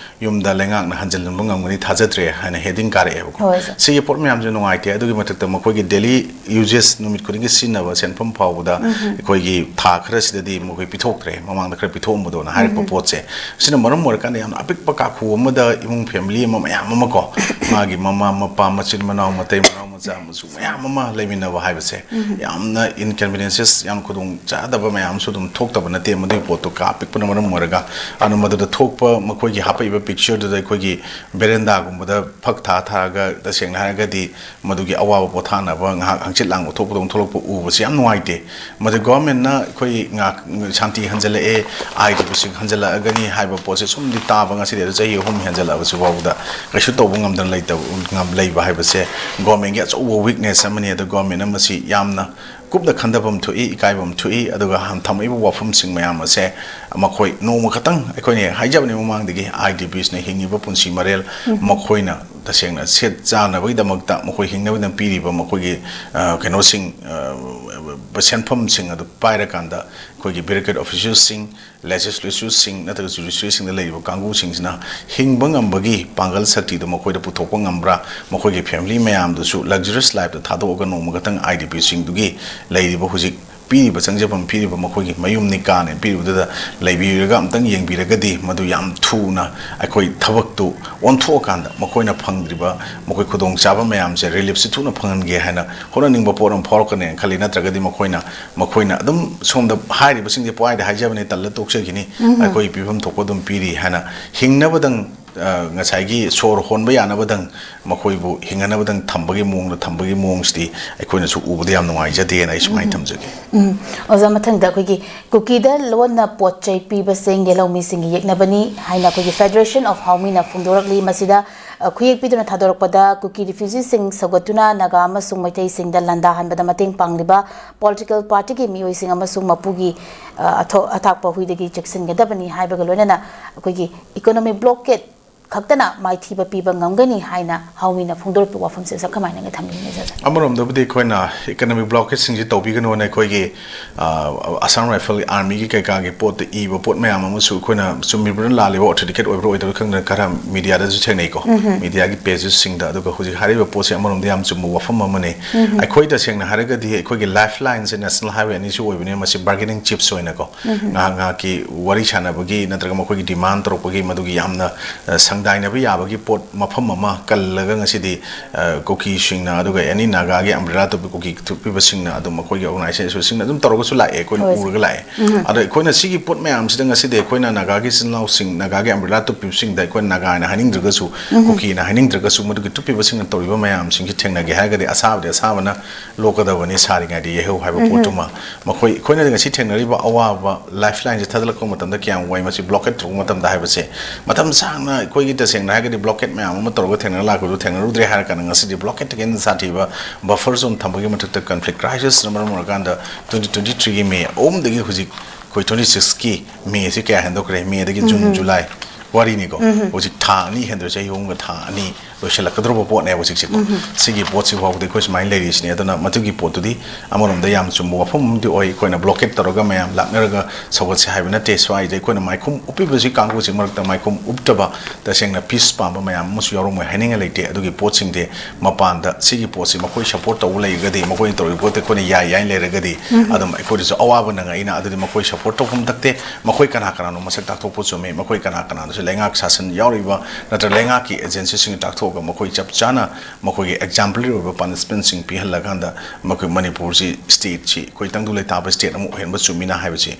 ꯌꯨꯝꯗ ꯂꯩꯉꯥꯛꯅ ꯍꯟꯖꯤꯟꯕ ꯉꯝꯒꯅꯤ ꯊꯥꯖꯗ꯭ꯔꯦ ꯍꯥꯏꯅ heading ꯀꯥꯔꯛꯑꯦꯕꯀꯣ꯫ ꯍꯣꯏ, ꯁꯥꯔ꯫ ꯁꯤꯒꯤ ꯄꯣꯠ ꯃꯌꯥꯝꯁꯦ ꯅꯨꯡꯉꯥꯏꯇꯦ꯫ ꯑꯗꯨꯒꯤ ꯃꯊꯛꯇ ꯃꯈꯣꯏꯒꯤ daily uses, ꯅꯨꯃꯤꯠ ꯈꯨꯗꯤꯡꯒꯤ ꯁꯤꯖꯤꯟꯅꯕ ꯁꯦꯟꯐꯝ ꯐꯥꯎꯕꯗ ꯎꯝ꯫ ꯑꯩꯈꯣꯏꯒꯤ ꯊꯥ ꯈꯔꯁꯤꯗꯗꯤ ꯃꯈꯣꯏ ꯄꯤꯊꯣꯛꯇ꯭ꯔꯦ, ꯃꯃꯥꯡꯗ ꯈꯔ ꯄꯤꯊꯣꯛꯑꯝꯕꯗꯣꯅ ꯍꯥꯏꯔꯛꯄ ꯎꯝ꯫ ꯄꯣꯠꯁꯦ꯫ ꯑꯁꯤꯅ ꯃꯔꯝ ꯑꯣꯏꯔꯀꯥꯟꯗ ꯌꯥꯝꯅ ꯑꯄꯤꯛꯄ ꯀꯥꯈꯨ ꯑꯃꯗ ꯏꯃꯨꯡ family ꯑꯃ ꯃꯌꯥꯝ ꯑꯃ ꯀꯣ, ꯃꯥꯒꯤ ꯃꯃꯥ, ꯃꯄꯥ, ꯃꯆꯤꯟ ꯃꯅꯥꯎ, ꯃꯇꯩ ꯃꯅꯥꯎ, ꯃꯆꯥ ꯃꯁꯨ ꯃꯌꯥꯝ ꯑꯃ ꯂꯩꯃꯤꯟꯅꯕ ꯍꯥꯏꯕꯁꯦ ꯎꯝ꯫ ꯌꯥꯝꯅ inconveniences, ꯌꯥꯝ ꯈꯨꯗꯣꯡ ꯆꯥꯗꯕ ꯃꯌꯥꯝ ꯑꯃꯁꯨ ꯑꯗꯨꯝ ꯊꯣꯛꯇꯕ ꯅꯠꯇꯦ꯫ ꯃꯗꯨꯒꯤ ꯄꯣꯠꯇꯣ ꯀꯥ ꯄꯤꯛꯄꯅ ꯃꯔꯝ ꯑꯣꯏꯔꯒ, ꯑꯗꯨꯅ ꯃꯗꯨꯗ ꯊꯣꯛꯄ ꯃꯈꯣꯏꯒꯤ ꯍꯥꯄꯛꯏꯕ pictureꯗꯨꯗ ꯑꯩꯈꯣꯏꯒꯤ verandaꯒꯨꯝꯕꯗ ꯐꯛ ꯊꯥ ꯊꯥꯔꯒ, ꯇꯁꯦꯡꯅ ꯍꯥꯏꯔꯒꯗꯤ, ꯃꯗꯨꯒꯤ ꯑꯋꯥꯕ ꯄꯣꯊꯥꯅꯕ ꯉꯥꯏꯍꯥꯛ ꯍꯪꯆꯤꯠ ꯂꯥꯡꯕ ꯊꯣꯛꯄꯗꯧꯅ ꯊꯣꯛꯂꯛꯄ ꯎꯕꯁꯤ ꯌꯥꯝ ꯅꯨꯡꯉꯥꯏꯇꯦ꯫ ꯃꯗꯨ governmentꯅ ꯑꯩꯈꯣꯏ ꯉꯥꯛ-, ꯁꯥꯟꯇꯤ ꯍꯟꯖꯜꯂꯛꯑꯦ, IDPꯁꯤꯡ ꯍꯟꯖꯜꯂꯛꯑꯒꯅꯤ ꯍꯥꯏꯕ ꯄꯣꯠꯁꯦ ꯁꯨꯝꯗꯤ ꯇꯥꯕ, ꯉꯁꯤꯗꯤ ꯑꯗꯨ ꯆꯍꯤ ꯑꯍꯨꯝ ꯍꯦꯟꯖꯜꯂꯛꯑꯕꯁꯤ ꯐꯥꯎꯕꯗ ꯀꯩꯁꯨ ꯇꯧꯕ ꯉꯝꯗꯅ ꯂꯩꯇꯕ, ꯉꯝ-, ꯂꯩꯕ ꯍꯥꯏꯕꯁꯦ governmentꯒꯤ ꯑꯆꯧꯕ weakness ꯑꯃꯅꯤ꯫ ꯑꯗꯣ governmentꯅ ꯃꯁꯤ ꯌꯥꯝꯅ ꯀꯨꯞꯅ ꯈꯟꯊꯐꯝ ꯊꯣꯛꯏ, ꯏꯀꯥꯏꯐꯝ ꯊꯣꯛꯏ꯫ ꯑꯗꯨꯒ ꯍꯥꯟ-, ꯊꯝꯃꯛꯏꯕ ꯋꯥꯐꯝꯁꯤꯡ ꯃꯌꯥꯝ ꯑꯁꯦ ꯃꯈꯣꯏ ꯅꯣꯡꯃ ꯈꯛꯇꯪ, ꯑꯩꯈꯣꯏꯅ ꯍꯥꯏꯖꯕꯅꯤ ꯃꯃꯥꯡꯗꯒꯤ, IDPꯁꯤꯡꯅ ꯍꯤꯡꯉꯤꯕ ꯄꯨꯟꯁꯤ ꯃꯔꯦꯜ, ꯎꯝ꯫ ꯃꯈꯣꯏꯅ ꯇꯁꯦꯡꯅ ꯁꯦꯠ ꯆꯥꯅꯕꯒꯤꯗꯃꯛꯇ, ꯃꯈꯣꯏ ꯍꯤꯡꯅꯕꯒꯤꯗꯃꯛ ꯄꯤꯔꯤꯕ ꯃꯈꯣꯏꯒꯤ, ꯑ, ꯀꯩꯅꯣꯁꯤꯡ, ꯑ, ꯁꯦꯟꯐꯝꯁꯤꯡ ꯑꯗꯨ ꯄꯥꯏꯔꯀꯥꯟꯗ, ꯑꯩꯈꯣꯏꯒꯤ bureaucrat officialꯁꯤꯡ, legislatureꯁꯤꯡ ꯅꯠꯇ꯭ꯔꯒ judiciaryꯁꯤꯡꯗ ꯂꯩꯔꯤꯕ ꯀꯥꯡꯕꯨꯁꯤꯡꯁꯤꯅ ꯍꯤꯡꯕ ꯉꯝꯕꯒꯤ ꯄꯥꯡꯒꯜ ꯁꯛꯇꯤꯗꯨ ꯃꯈꯣꯏꯗ ꯄꯨꯊꯣꯛꯄ ꯉꯝꯕ꯭ꯔꯥ? ꯃꯈꯣꯏꯒꯤ family ꯃꯌꯥꯝꯗꯨꯁꯨ luxurious lifeꯇ ꯊꯥꯗꯣꯛꯑꯒ ꯅꯣꯡꯃ ꯈꯛꯇꯪ IDPꯁꯤꯡꯗꯨꯒꯤ ꯂꯩꯔꯤꯕ, ꯍꯧꯖꯤꯛ ꯄꯤꯔꯤꯕ, ꯆꯪꯖꯐꯝ ꯄꯤꯔꯤꯕ, ꯃꯈꯣꯏꯒꯤ ꯃꯌꯨꯝꯅꯤ, ꯀꯥꯅꯦ ꯄꯤꯔꯤꯕꯗꯨꯗ ꯂꯩꯕꯤꯔꯒ ꯑꯝꯇꯪ ꯌꯦꯡꯕꯤꯔꯒꯗꯤ, ꯃꯗꯨ ꯌꯥꯝ ꯊꯨꯅ ꯑꯩꯈꯣꯏ ꯊꯕꯛꯇꯨ ꯑꯣꯟꯊꯣꯛꯑꯀꯥꯟꯗ ꯃꯈꯣꯏꯅ ꯐꯪꯗ꯭ꯔꯤꯕ ꯃꯈꯣꯏ ꯈꯨꯗꯣꯡꯆꯥꯕ ꯃꯌꯥꯝꯁꯦ reliefꯁꯤ ꯊꯨꯅ ꯐꯪꯍꯟꯒꯦ ꯍꯥꯏꯅ ꯍꯣꯠꯅꯅꯤꯡꯕ ꯄꯣꯠ ꯑꯃ ꯐꯥꯎꯔꯛꯀꯅꯦꯅ ꯈꯜꯂꯤ꯫ ꯅꯠꯇ꯭ꯔꯒꯗꯤ ꯃꯈꯣꯏꯅ, ꯃꯈꯣꯏꯅ ꯑꯗꯨꯝ ꯁꯣꯝꯗ ꯍꯥꯏꯔꯤꯕꯁꯤꯡꯁꯦ ꯄꯨꯡꯍꯥꯏꯗ ꯍꯥꯏꯖꯕꯅꯤ, ꯇꯜꯂ ꯇꯣꯛꯆꯈꯤꯅꯤ, ꯎꯝ꯫ ꯑꯩꯈꯣꯏ ꯄꯤꯐꯝ ꯊꯣꯛꯄ ꯑꯗꯨꯝ ꯄꯤꯔꯤ ꯍꯥꯏꯅ ꯍꯤꯡꯅꯕꯗꯪ ꯑ, ꯉꯁꯥꯏꯒꯤ ꯁꯣꯔ ꯍꯣꯟꯕ ꯌꯥꯅꯕꯗꯪ, ꯃꯈꯣꯏꯕꯨ ꯍꯤꯡꯅꯅꯕꯗꯪ ꯊꯝꯕꯒꯤ ꯃꯑꯣꯡꯗ ꯊꯝꯕꯒꯤ ꯃꯑꯣꯡꯁꯤꯗꯤ ꯑꯩꯈꯣꯏꯅꯁꯨ ꯎꯕꯗ ꯌꯥꯝ ꯅꯨꯡꯉꯥꯏꯖꯗꯦꯅ ꯑꯩ ꯁꯨꯃꯥꯏꯅ ꯊꯝꯖꯒꯦ꯫ ꯎꯝ, ꯑꯣꯖꯥ, ꯃꯊꯪꯗ ꯑꯩꯈꯣꯏꯒꯤ ꯀꯨꯀꯤꯗ ꯂꯣꯟꯅ ꯄꯣꯠ ꯆꯩ ꯄꯤꯕꯁꯤꯡ ꯌꯦꯜꯍꯧꯃꯤꯁꯤꯡꯒꯤ ꯌꯦꯛꯅꯕꯅꯤ ꯍꯥꯏꯅ ꯑꯩꯈꯣꯏꯒꯤ Federation of Haomi ꯅ ꯐꯣꯡꯗꯣꯔꯛꯂꯤ꯫ ꯃꯁꯤꯗ, ꯑ, ꯈꯨꯌꯦꯛ ꯄꯤꯗꯨꯅ ꯊꯥꯗꯣꯔꯛꯄꯗ ꯀꯨꯀꯤ refugees ꯁꯤꯡ ꯁꯧꯒꯠꯇꯨꯅ ꯅꯥꯒꯥ ꯑꯃꯁꯨꯡ ꯃꯩꯇꯩꯁꯤꯡꯗ ꯂꯥꯟꯗꯥꯍꯟꯕꯗ ꯃꯇꯦꯡ ꯄꯥꯡꯂꯤꯕ political party ꯒꯤ ꯃꯤꯑꯣꯏꯁꯤꯡ ꯑꯃꯁꯨꯡ ꯃꯄꯨꯒꯤ, ꯑ, ꯑꯊꯣ-, ꯑꯊꯥꯛꯄ ꯍꯨꯏꯗꯒꯤ ꯆꯦꯛꯁꯤꯟꯒꯗꯕꯅꯤ ꯍꯥꯏꯕꯒ ꯂꯣꯏꯅꯅ ꯑꯩꯈꯣꯏꯒꯤ economic blockade ꯈꯛꯇꯅ ꯃꯥꯏꯊꯤꯕ ꯄꯤꯕ ꯉꯝꯒꯅꯤ ꯍꯥꯏꯅ ꯍꯥꯎꯃꯤꯅ ꯐꯣꯡꯗꯣꯔꯛꯄ ꯋꯥꯐꯝꯁꯦ ꯁꯛ ꯀꯃꯥꯏꯅ ꯊꯝꯕꯤꯒꯅꯤ, ꯁꯥꯔ? ꯑꯃꯔꯣꯝꯗꯕꯨꯗꯤ ꯑꯩꯈꯣꯏꯅ economic blockade ꯁꯤꯡꯁꯤ ꯇꯧꯕꯤꯒꯅꯣꯅ ꯑꯩꯈꯣꯏꯒꯤ, ꯑ, Assam Rifle Army ꯒꯤ ꯀꯩꯀꯥꯒꯤ ꯄꯣꯠꯇ ꯏꯕ ꯄꯣꯠ ꯃꯌꯥꯝ ꯑꯃꯁꯨ ꯑꯩꯈꯣꯏꯅ ꯆꯨꯝꯃꯤꯕ꯭ꯔꯥ ꯂꯥꯜꯂꯤꯕ꯭ꯔꯥ, authenticate ꯑꯣꯏꯕ꯭ꯔꯥ ꯑꯣꯏꯗꯕ꯭ꯔꯥ ꯈꯪꯗꯅ ꯈꯔ media ꯗꯁꯨ ꯊꯦꯡꯅꯩꯀꯣ꯫ Media ꯒꯤ page ꯁꯤꯡꯗ꯫ ꯑꯗꯨꯒ ꯍꯧꯖꯤꯛ ꯍꯥꯏꯔꯤꯕ ꯄꯣꯠꯁꯦ ꯑꯃꯔꯣꯝꯗ ꯌꯥꯝ ꯆꯨꯝꯕ ꯋꯥꯐꯝ ꯑꯃꯅꯤ꯫ ꯑꯩꯈꯣꯏ ꯇꯁꯦꯡꯅ ꯍꯥꯏꯔꯒꯗꯤ ꯑꯩꯈꯣꯏꯒꯤ lifeline ꯁꯦ National Highway ꯑꯅꯤꯁꯨ ꯑꯣꯏꯕꯅꯤꯅ ꯃꯁꯤ bargaining chips ꯑꯣꯏꯅꯀꯣ, ꯉꯥꯏꯍꯥꯛ ꯉꯥꯏꯍꯥꯛꯀꯤ ꯋꯥꯔꯤ ꯁꯥꯟꯅꯕꯒꯤ ꯅꯠꯇ꯭ꯔꯒ ꯃꯈꯣꯏꯒꯤ demand ꯇꯧꯔꯛꯄꯒꯤ ꯃꯗꯨꯒꯤ ꯌꯥꯝꯅ, ꯑ, ꯁꯪꯗꯥꯏꯅꯕ ꯌꯥꯕꯒꯤ ꯄꯣꯠ ꯃꯐꯝ ꯑꯃ ꯀꯜꯂꯒ ꯉꯁꯤꯗꯤ, ꯑ, ꯀꯨꯀꯤꯁꯤꯡꯅ, ꯑꯗꯨꯒ any ꯅꯥꯒꯥꯒꯤ umbrella ꯇꯨꯞꯄꯤ ꯀꯨꯀꯤ ꯇꯨꯞꯄꯤꯕꯁꯤꯡꯅ ꯑꯗꯨꯝ ꯃꯈꯣꯏꯒꯤ organization ꯁꯤꯡꯅ ꯑꯗꯨꯝ ꯇꯧꯔꯒꯁꯨ ꯂꯥꯛꯑꯦ, ꯑꯩꯈꯣꯏꯅ ꯍꯣꯏ, ꯁꯥꯔ꯫ ꯎꯔꯒ ꯂꯥꯛꯑꯦ꯫ ꯑꯗꯣ ꯑꯩꯈꯣꯏꯅ ꯁꯤꯒꯤ ꯄꯣꯠ ꯃꯌꯥꯝꯁꯤꯗ ꯉꯁꯤꯗꯤ ꯑꯩꯈꯣꯏꯅ ꯅꯥꯒꯥꯒꯤ ꯏꯆꯤꯜ ꯏꯅꯥꯎꯁꯤꯡ, ꯅꯥꯒꯥꯒꯤ umbrella ꯇꯨꯞꯄꯤꯕꯁꯤꯡꯗ ꯑꯩꯈꯣꯏꯅ ꯅꯥꯒꯥ ꯍꯥꯏꯅ ꯍꯥꯏꯅꯤꯡꯗ꯭ꯔꯒꯁꯨ, ꯀꯨꯀꯤꯅ ꯍꯥꯏꯅꯤꯡꯗ꯭ꯔꯒꯁꯨ, ꯃꯗꯨꯒꯤ ꯇꯨꯞꯄꯤꯕꯁꯤꯡꯅ ꯇꯧꯔꯤꯕ ꯃꯌꯥꯝꯁꯤꯡꯁꯤ ꯊꯦꯡꯅꯒꯦ ꯍꯥꯏꯔꯒꯗꯤ ꯑꯁꯥꯕꯗꯤ ꯑꯁꯥꯕꯅ ꯂꯣꯛꯀꯗꯕꯅꯤ, ꯁꯥꯔꯤꯉꯩꯗ ꯌꯩꯍꯧ ꯍꯥꯏꯕ ꯄꯣꯠꯇꯨꯃ꯫ ꯃꯈꯣꯏ, ꯑꯩꯈꯣꯏꯅ ꯉꯁꯤ ꯊꯦꯡꯅꯔꯤꯕ ꯑꯋꯥꯕ lifeline ꯁꯦ ꯊꯥꯗꯠꯂꯛꯄ ꯃꯇꯝꯗ ꯀꯌꯥꯝ ꯋꯥꯏ, ꯃꯁꯤ blockade ꯇꯧꯕ ꯃꯇꯝꯗ ꯍꯥꯏꯕꯁꯦ ꯃꯇꯝ ꯁꯥꯡꯅ ꯑꯩꯈꯣꯏꯒꯤ ꯇꯁꯦꯡꯅ ꯍꯥꯏꯔꯒꯗꯤ blockade ꯃꯌꯥꯝ ꯑꯃ ꯇꯧꯔꯒ ꯊꯦꯡꯅꯔ ꯂꯥꯛꯄꯗꯨ ꯊꯦꯡꯅꯔꯨꯗ꯭ꯔꯦ ꯍꯥꯏꯔ ꯀꯥꯟꯗ ꯉꯁꯤꯗꯤ blockade ꯇꯒꯤ ꯍꯦꯟꯅ ꯁꯥꯊꯤꯕ buffer zone ꯊꯝꯕꯒꯤ ꯃꯊꯛꯇ conflict crisis ꯅ ꯃꯔꯝ ꯑꯣꯏꯔꯀꯥꯟꯗ twenty twenty three ꯒꯤ May ꯑꯍꯨꯝꯗꯒꯤ ꯍꯧꯖꯤꯛ ꯑꯩꯈꯣꯏ twenty six ꯀꯤ May ꯁꯤ ꯀꯌꯥ ꯍꯦꯟꯗꯣꯛꯈ꯭ꯔꯦ? May ꯗꯒꯤ June, July ꯋꯥꯔꯤꯅꯤꯀꯣ꯫ ꯍꯧꯖꯤꯛ ꯊꯥ ꯑꯅꯤ ꯍꯦꯟꯗꯣꯛꯈ꯭ꯔꯦ, ꯆꯍꯤ ꯑꯍꯨꯝꯒ ꯊꯥ ꯑꯅꯤ ꯂꯣꯏꯁꯤꯜꯂꯛꯀꯗꯧꯔꯕ ꯄꯣꯠꯅꯦꯕ ꯍꯧꯖꯤꯛꯁꯦꯀꯣ꯫ ꯁꯤꯒꯤ ꯄꯣꯠꯁꯤ ꯐꯥꯎꯕꯗ ꯑꯩꯈꯣꯏ ꯁꯨꯃꯥꯏꯅ ꯂꯩꯔꯤꯁꯤꯅꯤ꯫ ꯑꯗꯨꯅ ꯃꯗꯨꯒꯤ ꯄꯣꯠꯇꯨꯗꯤ ꯑꯃꯔꯣꯝꯗ ꯌꯥꯝ ꯆꯨꯝꯕ ꯋꯥꯐꯝ ꯑꯃꯗꯤ ꯑꯣꯏ꯫ ꯑꯩꯈꯣꯏꯅ blockade ꯇꯧꯔꯒ ꯃꯌꯥꯝ ꯂꯥꯛꯅꯔꯒ ꯁꯧꯒꯠꯁꯦ ꯍꯥꯏꯕ ꯅꯠꯇꯦ꯫ ꯁ꯭ꯋꯥꯏꯗ ꯑꯩꯈꯣꯏꯅ ꯃꯥꯏꯈꯨꯝ ꯎꯞꯄꯤꯕꯁꯤ ꯀꯥꯡꯕꯨꯁꯤ ꯃꯔꯛꯇ ꯃꯥꯏꯈꯨꯝ ꯎꯞꯇꯕ, ꯇꯁꯦꯡꯅ peace ꯄꯥꯝꯕ ꯃꯌꯥꯝ ꯑꯃꯁꯨ ꯌꯥꯎꯔꯝꯃꯣꯏ ꯍꯥꯏꯅꯤꯡꯉꯥꯏ ꯂꯩꯇꯦ꯫ ꯑꯗꯨꯒꯤ ꯄꯣꯠꯁꯤꯡꯗꯤ ꯃꯄꯥꯟꯗ ꯁꯤꯒꯤ ꯄꯣꯠꯁꯤ ꯃꯈꯣꯏ support ꯇꯧꯕ ꯂꯩꯔꯒꯗꯤ, ꯃꯈꯣꯏꯅ ꯇꯧꯔꯤꯕ ꯄꯣꯠꯇ ꯑꯩꯈꯣꯏꯅ ꯌꯥꯏ ꯌꯥꯏꯅ ꯂꯩꯔꯒꯗꯤ, ꯑꯗꯨꯝ ꯑꯩꯈꯣꯏꯗꯁꯨ ꯑꯋꯥꯕ ꯅꯪꯉꯛꯏꯅ꯫ ꯑꯗꯨꯗꯤ ꯃꯈꯣꯏ support ꯇꯧꯐꯝ ꯊꯣꯛꯇꯦ꯫ ꯃꯈꯣꯏ ꯀꯅꯥ ꯀꯅꯥꯅꯣ ꯃꯁꯛ ꯇꯥꯛꯊꯣꯛꯄ ꯆꯨꯝꯃꯤ꯫ ꯃꯈꯣꯏ ꯀꯅꯥ ꯀꯅꯥꯅꯣꯁꯨ ꯂꯩꯉꯥꯛ ꯁꯥꯁꯟ ꯌꯥꯎꯔꯤꯕ ꯅꯠꯇ꯭ꯔꯒ ꯂꯩꯉꯥꯛꯀꯤ agency ꯁꯤꯡꯅ ꯇꯥꯛꯊꯣꯛꯑꯒ ꯃꯈꯣꯏ ꯆꯞ ꯆꯥꯅ ꯃꯈꯣꯏꯒꯤ exemplary ꯑꯣꯏꯕ punishment ꯁꯤꯡ ꯄꯤꯍꯜꯂꯀꯥꯟꯗ ꯃꯈꯣꯏ ꯃꯅꯤꯄꯨꯔꯁꯤ state ꯁꯤ ꯑꯩꯈꯣꯏ ꯇꯪꯗꯨ ꯂꯩꯇꯥꯕ state ꯑꯃ ꯑꯣꯏꯍꯟꯕ ꯆꯨꯝꯃꯤꯅ ꯍꯥꯏꯕꯁꯤ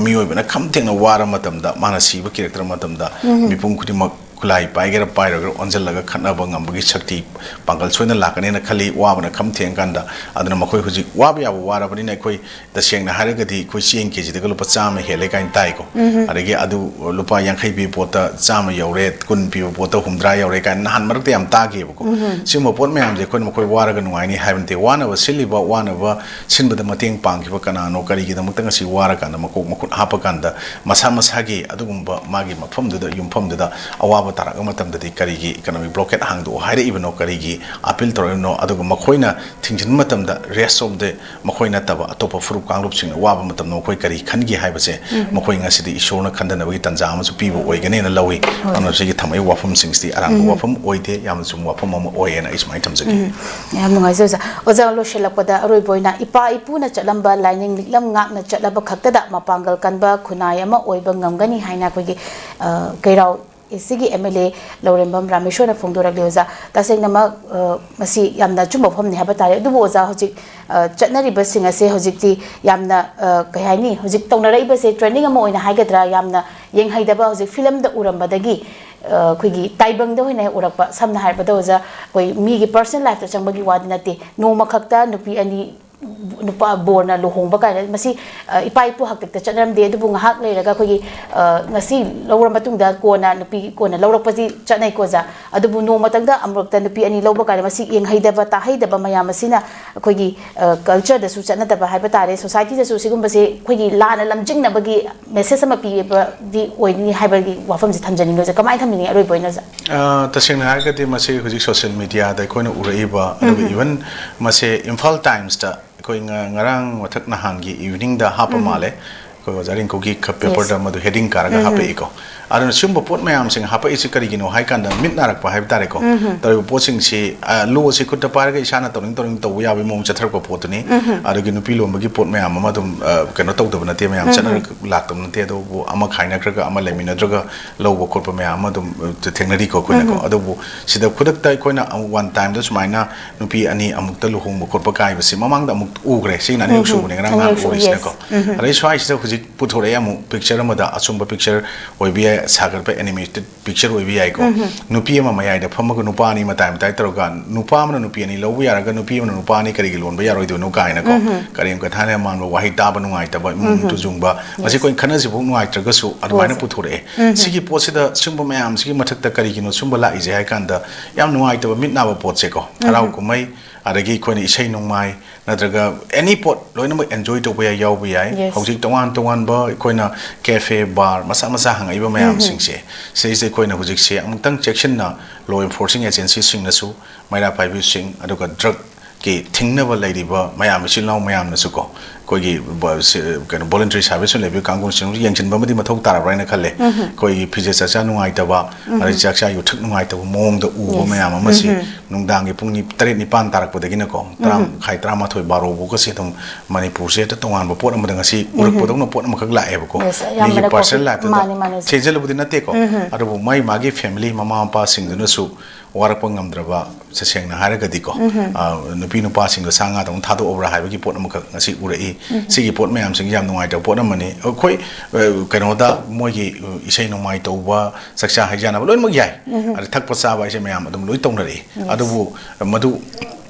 ꯃꯤꯑꯣꯏꯕꯅ ꯈꯝ ꯊꯦꯡꯅ ꯋꯥꯔ ꯃꯇꯝꯗ, ꯃꯥꯅ ꯁꯤꯕ ꯀꯤꯔꯛꯇ꯭ꯔ ꯃꯇꯝꯗ ꯃꯤꯄꯨꯝ ꯈꯨꯗꯤꯡꯃꯛ ꯈꯨꯠꯂꯥꯏ ꯄꯥꯏꯒꯦꯔꯥ ꯄꯥꯏꯔꯣꯏꯒꯦꯔꯥ ꯑꯣꯟꯁꯤꯜꯂꯒ ꯈꯠꯅꯕ ꯉꯝꯕꯒꯤ ꯁꯛꯇꯤ ꯄꯥꯡꯒꯜ ꯁꯣꯏꯗꯅ ꯂꯥꯛꯀꯅꯦꯅ ꯈꯜꯂꯤ꯫ ꯋꯥꯕꯅ ꯈꯝ ꯊꯦꯡꯉꯀꯥꯟꯗ꯫ ꯑꯗꯨꯅ ꯃꯈꯣꯏ ꯍꯧꯖꯤꯛ ꯋꯥꯕ ꯌꯥꯕ ꯋꯥꯔꯕꯅꯤꯅ ꯑꯩꯈꯣꯏ ꯇꯁꯦꯡꯅ ꯍꯥꯏꯔꯒꯗꯤ ꯑꯩꯈꯣꯏ ꯆꯦꯡ ꯀꯦꯖꯤꯗꯒ ꯂꯨꯄꯥ ꯆꯥꯝꯃ ꯍꯦꯜꯂꯦ ꯀꯥꯏꯅ ꯇꯥꯏꯀꯣ꯫ ꯑꯗꯒꯤ ꯑꯗꯨ ꯂꯨꯄꯥ ꯌꯥꯡꯈꯩ ꯄꯤꯕ ꯄꯣꯠꯇ ꯆꯥꯝꯃ ꯌꯧꯔꯦ, ꯀꯨꯟ ꯄꯤꯕ ꯄꯣꯠꯇ ꯍꯨꯝꯗ꯭ꯔꯥ ꯌꯧꯔꯦ ꯀꯥꯏꯅ ꯅꯍꯥꯟ ꯃꯔꯛꯇ ꯌꯥꯝ ꯇꯥꯈꯤꯕꯀꯣ꯫ ꯁꯤꯒꯨꯝꯕ ꯄꯣꯠ ꯃꯌꯥꯝꯁꯦ ꯑꯩꯈꯣꯏꯅ ꯃꯈꯣꯏ ꯋꯥꯔꯒ ꯅꯨꯡꯉꯥꯏꯅꯤ ꯍꯥꯏꯕ ꯅꯠꯇꯦ꯫ ꯋꯥꯅꯕ ꯁꯤꯜꯂꯤꯕ, ꯋꯥꯅꯕ ꯁꯤꯟꯕꯗ ꯃꯇꯦꯡ ꯄꯥꯡꯈꯤꯕ ꯀꯅꯥꯅꯣ, ꯀꯔꯤꯒꯤꯗꯃꯛꯇ ꯉꯁꯤ ꯋꯥꯔꯀꯥꯟꯗ ꯃꯀꯣꯛ ꯃꯈꯨꯠ ꯍꯥꯞꯄꯀꯥꯟꯗ ꯃꯁꯥ ꯃꯁꯥꯒꯤ ꯑꯗꯨꯒꯨꯝꯕ ꯃꯥꯒꯤ ꯃꯐꯝꯗꯨꯗ, ꯌꯨꯝꯐꯝꯗꯨꯗ ꯑꯋꯥꯕ ꯇꯥꯔꯛꯄ ꯃꯇꯝꯗꯗꯤ ꯀꯔꯤꯒꯤ economic blockade ꯍꯥꯡꯗꯣꯛꯑꯣ ꯍꯥꯏꯔꯛꯏꯕꯅꯣ, ꯀꯔꯤꯒꯤ appeal ꯇꯧꯔꯛꯏꯕꯅꯣ? ꯑꯗꯨꯒ ꯃꯈꯣꯏꯅ ꯊꯤꯡꯖꯤꯟꯕ ꯃꯇꯝꯗ rest of the, ꯃꯈꯣꯏ ꯅꯠꯇꯕ ꯑꯇꯣꯞꯄ ꯐꯨꯔꯨꯞ ꯀꯥꯡꯂꯨꯞꯁꯤꯡꯅ ꯋꯥꯕ ꯃꯇꯝꯗ ꯃꯈꯣꯏ ꯀꯔꯤ ꯈꯟꯒꯦ ꯍꯥꯏꯕꯁꯦ ꯃꯈꯣꯏ ꯉꯁꯤꯗꯤ ꯏꯁꯣꯔꯅ ꯈꯟꯗꯅꯕꯒꯤ ꯇꯥꯟꯖꯥ ꯑꯃꯁꯨ ꯄꯤꯕ ꯑꯣꯏꯒꯅꯦꯅ ꯂꯧꯏ꯫ ꯑꯗꯨꯅ ꯁꯤꯒꯤ ꯊꯝꯃꯛꯏꯕ ꯋꯥꯐꯝꯁꯤꯡꯁꯤꯗꯤ ꯑꯔꯥꯟꯕ ꯋꯥꯐꯝ ꯑꯣꯏꯗꯦ, ꯌꯥꯝꯅ ꯆꯨꯝꯕ ꯋꯥꯐꯝ ꯑꯃ ꯑꯣꯏꯌꯦꯅ ꯑꯩ ꯁꯨꯃꯥꯏꯅ ꯊꯝꯖꯒꯦ꯫ ꯌꯥꯝ ꯅꯨꯡꯉꯥꯏꯖꯩ ꯑꯣꯖꯥ꯫ ꯑꯣꯖꯥ, ꯂꯣꯏꯁꯤꯜꯂꯛꯄꯗ ꯑꯔꯣꯏꯕ ꯑꯣꯏꯅ ꯏꯄꯥ ꯏꯄꯨꯅ ꯆꯠꯂꯝꯕ ꯂꯥꯏꯅꯤꯡ ꯂꯤꯛꯂꯝ ꯉꯥꯛꯅ ꯆꯠꯂꯕ ꯈꯛꯇꯗ ꯃꯄꯥꯡꯒꯜ ꯀꯟꯕ ꯈꯨꯟꯅꯥꯏ ꯑꯃ ꯑꯣꯏꯕ ꯉꯝꯒꯅꯤ ꯍꯥꯏꯅ ꯑꯩꯈꯣꯏꯒꯤ, ꯑ, ꯀꯩꯔꯥꯎ ꯁꯤꯒꯤ M L A ꯂꯧꯔꯦꯝꯕꯝ ꯔꯥꯃꯦꯁꯣꯔꯅ ꯐꯣꯡꯗꯣꯔꯛꯂꯤ ꯑꯣꯖꯥ꯫ ꯇꯁꯦꯡꯅꯃꯛ, ꯑ, ꯃꯁꯤ ꯌꯥꯝꯅ ꯑꯆꯨꯝꯕ ꯋꯥꯐꯝꯅꯤ ꯍꯥꯏꯕ ꯇꯥꯔꯦ꯫ ꯑꯗꯨꯕꯨ ꯑꯣꯖꯥ, ꯍꯧꯖꯤꯛ, ꯑ, ꯆꯠꯅꯔꯤꯕꯁꯤꯡ ꯑꯁꯦ ꯍꯧꯖꯤꯛꯇꯤ ꯌꯥꯝꯅ, ꯑ, ꯀꯩ ꯍꯥꯏꯅꯤ, ꯍꯧꯖꯤꯛ ꯇꯧꯅꯔꯛꯏꯕꯁꯦ trending ꯑꯃ ꯑꯣꯏꯅ ꯍꯥꯏꯒꯗ꯭ꯔꯥ, ꯌꯥꯝꯅ ꯌꯦꯡꯍꯩꯗꯕ, ꯍꯧꯖꯤꯛ ꯐꯤꯂꯝꯗ ꯎꯔꯝꯕꯗꯒꯤ, ꯑ, ꯑꯩꯈꯣꯏꯒꯤ ꯇꯥꯏꯕꯪꯗ ꯑꯣꯏꯅ ꯎꯔꯛꯄ, ꯁꯝꯅ ꯍꯥꯏꯔꯕꯗ ꯑꯣꯖꯥ, ꯑꯩꯈꯣꯏ ꯃꯤꯒꯤ personal lifeꯇ ꯆꯪꯕꯒꯤ ꯋꯥꯗꯤ ꯅꯠꯇꯦ, ꯅꯣꯡꯃꯈꯛꯇ ꯅꯨꯄꯤ ꯑꯅꯤ ꯅꯨꯄꯥ ꯕꯣꯔꯅ ꯂꯨꯍꯣꯡꯕ ꯀꯥꯏꯅ ꯃꯁꯤ, ꯑ, ꯏꯄꯥ ꯏꯄꯨ ꯍꯥꯛꯇꯛꯇ ꯆꯠꯅꯔꯝꯗꯦ꯫ ꯑꯗꯨꯕꯨ ꯉꯥꯏꯍꯥꯛ ꯂꯩꯔꯒ ꯑꯩꯈꯣꯏꯒꯤ, ꯑ, ꯉꯁꯤ ꯂꯧꯔ ꯃꯇꯨꯡꯗ ꯀꯣꯟꯅ ꯅꯨꯄꯤ ꯀꯣꯟꯅ ꯂꯧꯔꯛꯄꯁꯤ ꯆꯠꯅꯩꯀꯣ ꯑꯣꯖꯥ꯫ ꯑꯗꯨꯕꯨ ꯅꯣꯡꯃꯇꯪꯗ ꯑꯃꯨꯔꯛꯇ ꯅꯨꯄꯤ ꯑꯅꯤ ꯂꯧꯕ ꯀꯥꯏꯅ ꯃꯁꯤ ꯌꯦꯡꯍꯩꯗꯕ, ꯇꯥꯍꯩꯗꯕ ꯃꯌꯥꯝ ꯑꯁꯤꯅ ꯑꯩꯈꯣꯏꯒꯤ, ꯑ, cultureꯗꯁꯨ ꯆꯠꯅꯗꯕ ꯍꯥꯏꯕ ꯇꯥꯔꯦ, societyꯗꯁꯨ ꯁꯤꯒꯨꯝꯕꯁꯦ ꯑꯩꯈꯣꯏꯒꯤ ꯂꯥꯟꯅ ꯂꯝꯖꯤꯡꯅꯕꯒꯤ message ꯑꯃ ꯄꯤꯕꯗꯤ ꯑꯣꯏꯅꯤ ꯍꯥꯏꯕꯒꯤ ꯋꯥꯐꯝꯁꯦ ꯊꯝꯖꯅꯤꯡꯉꯤ ꯑꯣꯖꯥ꯫ ꯀꯃꯥꯏꯅ ꯊꯝꯅꯤꯡꯉꯤ ꯑꯔꯣꯏꯕ ꯑꯣꯏꯅ ꯑꯣꯖꯥ? ꯑ, ꯇꯁꯦꯡꯅ ꯍꯥꯏꯔꯒꯗꯤ ꯃꯁꯤ ꯍꯧꯖꯤꯛ social mediaꯗ ꯑꯩꯈꯣꯏꯅ ꯎꯔꯛꯏꯕ, ꯑꯗꯨꯒ even ꯃꯁꯦ ꯏꯝꯐꯥꯜ ꯇꯥꯏꯝꯁꯇ ꯑꯩꯈꯣꯏ ꯉ-, ꯉꯔꯥꯡ ꯃꯊꯛ ꯅꯍꯥꯟꯒꯤ eveningꯗ ꯍꯥꯞꯄ ꯃꯥꯜꯂꯦ꯫ ꯑꯩꯈꯣꯏ ꯑꯣꯖꯥ ꯔꯤꯡꯀꯨꯒꯤ ꯈ-, paperꯗ ꯃꯗꯨ heading ꯀꯥꯔꯒ ꯍꯥꯞꯄꯛꯏꯀꯣ꯫ ꯑꯗꯨꯅ ꯁꯤꯒꯨꯝꯕ ꯄꯣꯠ ꯃꯌꯥꯝꯁꯤꯡ ꯍꯥꯞꯄꯛꯏꯁꯤ ꯀꯔꯤꯒꯤꯅꯣ ꯍꯥꯏ ꯀꯥꯟꯗ ꯃꯤꯠ ꯅꯥꯔꯛꯄ ꯍꯥꯏꯕ ꯇꯥꯔꯦꯀꯣ꯫ ꯇꯧꯔꯤꯕ ꯄꯣꯠꯁꯤꯡꯁꯤ, ꯑ, law ꯑꯁꯤ ꯈꯨꯠꯇ ꯄꯥꯏꯔꯒ ꯏꯁꯥꯅ ꯇꯧꯅꯤꯡ ꯇꯧꯅꯤꯡ ꯇꯧꯕ ꯌꯥꯕꯒꯤ ꯃꯑꯣꯡ ꯆꯠꯊꯔꯛꯄ ꯄꯣꯠꯇꯨꯅꯤ꯫ ꯑꯗꯨꯒꯤ ꯅꯨꯄꯤ ꯂꯣꯟꯕꯒꯤ ꯄꯣꯠ ꯃꯌꯥꯝ ꯑꯃ ꯑꯗꯨꯝ, ꯑ, ꯀꯩꯅꯣ ꯇꯧꯗꯕ ꯅꯠꯇꯦ, ꯃꯌꯥꯝ ꯆꯠꯅꯔꯛ ꯂꯥꯛꯇꯕ ꯅꯠꯇꯦ꯫ ꯑꯗꯨꯕꯨ ꯑꯃ ꯈꯥꯏꯅꯈ꯭ꯔꯒ ꯑꯃ ꯂꯩꯃꯤꯟꯅꯗ꯭ꯔꯒ ꯂꯧꯕ ꯈꯣꯠꯄ ꯃꯌꯥꯝ ꯑꯃ ꯑꯗꯨꯝ, ꯑ, ꯊꯦꯡꯅꯔꯤꯀꯣ ꯑꯩꯈꯣꯏꯅꯀꯣ꯫ ꯑꯗꯨꯕꯨ ꯁꯤꯗ ꯈꯨꯗꯛꯇ ꯑꯩꯈꯣꯏꯅ ꯑꯃꯨꯛ one timeꯗ ꯁꯨꯃꯥꯏꯅ ꯅꯨꯄꯤ ꯑꯅꯤ ꯑꯃꯨꯛꯇ ꯂꯨꯍꯣꯡꯕ ꯈꯣꯠꯄ ꯀꯥꯏꯕꯁꯤ ꯃꯃꯥꯡꯗ ꯑꯃꯨꯛ ꯎꯈ꯭ꯔꯦ꯫ ꯁꯤꯅ ꯑꯅꯤꯔꯛ ꯁꯨꯕꯅꯦ, ꯉꯔꯥꯡ ꯅꯍꯥꯟ ꯑꯅꯤꯔꯛ ꯁꯨꯕ, ꯎꯔꯤꯁꯤꯅꯀꯣ꯫ Yes꯫ ꯑꯗꯩ ꯁ꯭ꯋꯥꯏꯁꯤꯗ ꯍꯧꯖꯤꯛ ꯄꯨꯊꯣꯔꯛꯑꯦ ꯑꯃꯨꯛ picture ꯑꯃꯗ, ꯑꯆꯨꯝꯕ picture ꯑꯣꯏꯕ ꯌꯥꯏ, ꯁꯥꯒꯠꯄ animated picture ꯑꯣꯏꯕ ꯌꯥꯏꯀꯣ꯫ ꯅꯨꯄꯤ ꯑꯃ ꯃꯌꯥꯏꯗ ꯐꯝꯃꯒ ꯅꯨꯄꯥ ꯑꯅꯤ ꯃꯇꯥꯏ ꯃꯇꯥꯏ ꯇꯧꯔꯒ, ꯅꯨꯄꯥ ꯑꯃꯅ ꯅꯨꯄꯤ ꯑꯅꯤ ꯂꯧꯕ ꯌꯥꯔꯒ ꯅꯨꯄꯤ ꯑꯃꯅ ꯅꯨꯄꯥ ꯑꯅꯤ ꯀꯔꯤꯒꯤ ꯂꯣꯟꯕ ꯌꯥꯔꯣꯏꯗꯣꯏꯅꯣ ꯀꯥꯏꯅꯀꯣ, ꯀꯔꯦꯝ ꯀꯊꯥꯅ ꯃꯥꯟꯕ ꯋꯥꯍꯩ ꯇꯥꯕ ꯅꯨꯡꯉꯥꯏꯇꯕ, ꯏꯃꯨꯡ ꯇꯨꯖꯨꯡꯕ, ꯃꯁꯤ ꯑꯩꯈꯣꯏ ꯈꯠꯅꯁꯤꯕꯨ ꯅꯨꯡꯉꯥꯏꯇ꯭ꯔꯒꯁꯨ ꯑꯗꯨꯃꯥꯏꯅ ꯄꯨꯊꯣꯔꯛꯑꯦ꯫ ꯁꯤꯒꯤ ꯄꯣꯠꯁꯤꯗ ꯁꯤꯒꯨꯝꯕ ꯃꯌꯥꯝꯁꯤꯒꯤ ꯃꯊꯛꯇ ꯀꯔꯤꯒꯤꯅꯣ ꯁꯤꯒꯨꯝꯕ ꯂꯥꯛꯏꯁꯦ ꯍꯥꯏ ꯀꯥꯟꯗ, ꯌꯥꯝ ꯅꯨꯡꯉꯥꯏꯇꯕ ꯃꯤꯠ ꯅꯥꯕ ꯄꯣꯠꯁꯦꯀꯣ, ꯍꯔꯥꯎ ꯀꯨꯝꯍꯩ, ꯑꯗꯒꯤ ꯑꯩꯈꯣꯏꯅ ꯏꯁꯩ ꯅꯣꯡꯃꯥꯏ ꯅꯠꯇ꯭ꯔꯒ any ꯄꯣꯠ ꯂꯣꯏꯅꯃꯛ enjoy ꯇꯧꯕ ꯌꯥꯏ, ꯌꯥꯎꯕ ꯌꯥꯏ꯫ Yes. ꯍꯧꯖꯤꯛ ꯇꯣꯉꯥꯟ ꯇꯣꯉꯥꯟꯕ ꯑꯩꯈꯣꯏꯅ cafe, bar ꯃꯆꯥ ꯃꯆꯥ ꯍꯥꯡꯉꯛꯏꯕ ꯃꯌꯥꯝꯁꯤꯡꯁꯦ, ꯁꯤꯗꯩꯁꯤꯗ ꯑꯩꯈꯣꯏꯅ ꯍꯧꯖꯤꯛꯁꯦ ꯑꯃꯨꯛꯇꯪ ꯆꯦꯛꯁꯤꯟꯅ law enforcing agencyꯁꯤꯡꯅꯁꯨ, ꯃꯩꯔꯥ ꯄꯥꯏꯕꯤꯁꯤꯡ, ꯑꯗꯨꯒ drugꯀꯤ ꯊꯤꯡꯅꯕ ꯂꯩꯔꯤꯕ ꯃꯌꯥꯝ, ꯏꯆꯤꯜ ꯏꯅꯥꯎ ꯃꯌꯥꯝꯅꯁꯨꯀꯣ, ꯑꯩꯈꯣꯏꯒꯤ ꯕ-, ꯁꯤ-, ꯀꯩꯅꯣ, voluntary service ꯂꯩꯕ ꯀꯥꯡꯕꯨꯁꯤꯡꯁꯨ ꯌꯦꯡꯁꯤꯟꯕ ꯑꯃꯗꯤ ꯃꯊꯧ ꯇꯥꯔꯕ꯭ꯔꯥ ꯍꯥꯏꯅ ꯈꯜꯂꯦ꯫ ꯑꯩꯈꯣꯏꯒꯤ ꯐꯤꯖꯦꯠ ꯆꯥꯛꯆꯥ ꯅꯨꯡꯉꯥꯏꯇꯕ, ꯑꯗꯩ ꯆꯥꯛꯆꯥ ꯌꯨꯊꯛ ꯅꯨꯡꯉꯥꯏꯇꯕ ꯃꯑꯣꯡꯗ ꯎꯕ ꯃꯌꯥꯝ ꯑꯃꯁꯤ ꯅꯨꯡꯗꯥꯡꯒꯤ ꯄꯨꯡ ꯅꯤ-, ꯇꯔꯦꯠ ꯅꯤꯄꯥꯟ ꯇꯥꯔꯛꯄꯗꯒꯤꯅꯀꯣ, ꯇꯔꯥ ꯃꯈꯥꯏ, ꯇꯔꯥꯃꯥꯊꯣꯏ, ꯕꯥꯔꯣ ꯐꯥꯎꯒꯁꯦ ꯑꯗꯨꯝ ꯃꯅꯤꯄꯨꯔꯁꯦ ꯍꯦꯛꯇ ꯇꯣꯉꯥꯟꯕ ꯄꯣꯠ ꯑꯃꯗ ꯉꯁꯤ ꯎꯔꯛꯄꯗꯧꯅ ꯄꯣꯠ ꯑꯃꯈꯛ ꯂꯥꯛꯑꯦꯕꯀꯣ꯫ Yes, ꯃꯤꯒꯤ ꯑꯌꯥꯝꯕꯅ personal ꯀꯣꯐꯤ-, lifeꯇꯨꯗ ꯃꯥꯅꯤ, ꯃꯥꯅꯤ, sir꯫ ꯊꯦꯡꯖꯤꯜꯂꯨꯕꯗꯤ ꯅꯠꯇꯦꯀꯣ, ꯑꯗꯨꯕꯨ ꯃꯥꯏ ꯃꯥꯒꯤ family, ꯃꯃꯥ ꯃꯄꯥꯁꯤꯡꯗꯨꯅꯁꯨ ꯋꯥꯔꯛꯄ ꯉꯝꯗ꯭ꯔꯕ, ꯁꯦ-, ꯁꯦꯡꯅ ꯍꯥꯏꯔꯒꯗꯤꯀꯣ, ꯑ, ꯅꯨꯄꯤ ꯅꯨꯄꯥꯁꯤꯡꯗꯣ ꯁꯥ ꯉꯥꯗꯧꯅ ꯊꯥꯗꯣꯛꯑꯕ꯭ꯔꯥ ꯍꯥꯏꯕꯒꯤ ꯄꯣꯠ ꯑꯃꯈꯛ ꯉꯁꯤ ꯎꯔꯛꯏ꯫ ꯁꯤꯒꯤ ꯄꯣꯠ ꯃꯌꯥꯝꯁꯤꯡꯁꯤ ꯌꯥꯝ ꯅꯨꯡꯉꯥꯏꯇꯕ ꯄꯣꯠ ꯑꯃꯅꯤ꯫ ꯑꯩꯈꯣꯏ, ꯑ, ꯀꯩꯅꯣꯗ ꯃꯣꯏꯒꯤ, ꯑ, ꯏꯁꯩ ꯅꯣꯡꯃꯥꯏ ꯇꯧꯕ, ꯆꯥꯛꯆꯥ ꯍꯩꯖꯥꯅꯕ ꯂꯣꯏꯅꯃꯛ ꯌꯥꯏ꯫ ꯑꯗ ꯊꯛꯄ ꯆꯥꯕ ꯍꯥꯏꯁꯦ ꯃꯌꯥꯝ ꯑꯗꯨꯝ ꯂꯣꯏ ꯇꯧꯅꯔꯛꯏ꯫ ꯑꯗꯨꯕꯨ ꯃꯗꯨ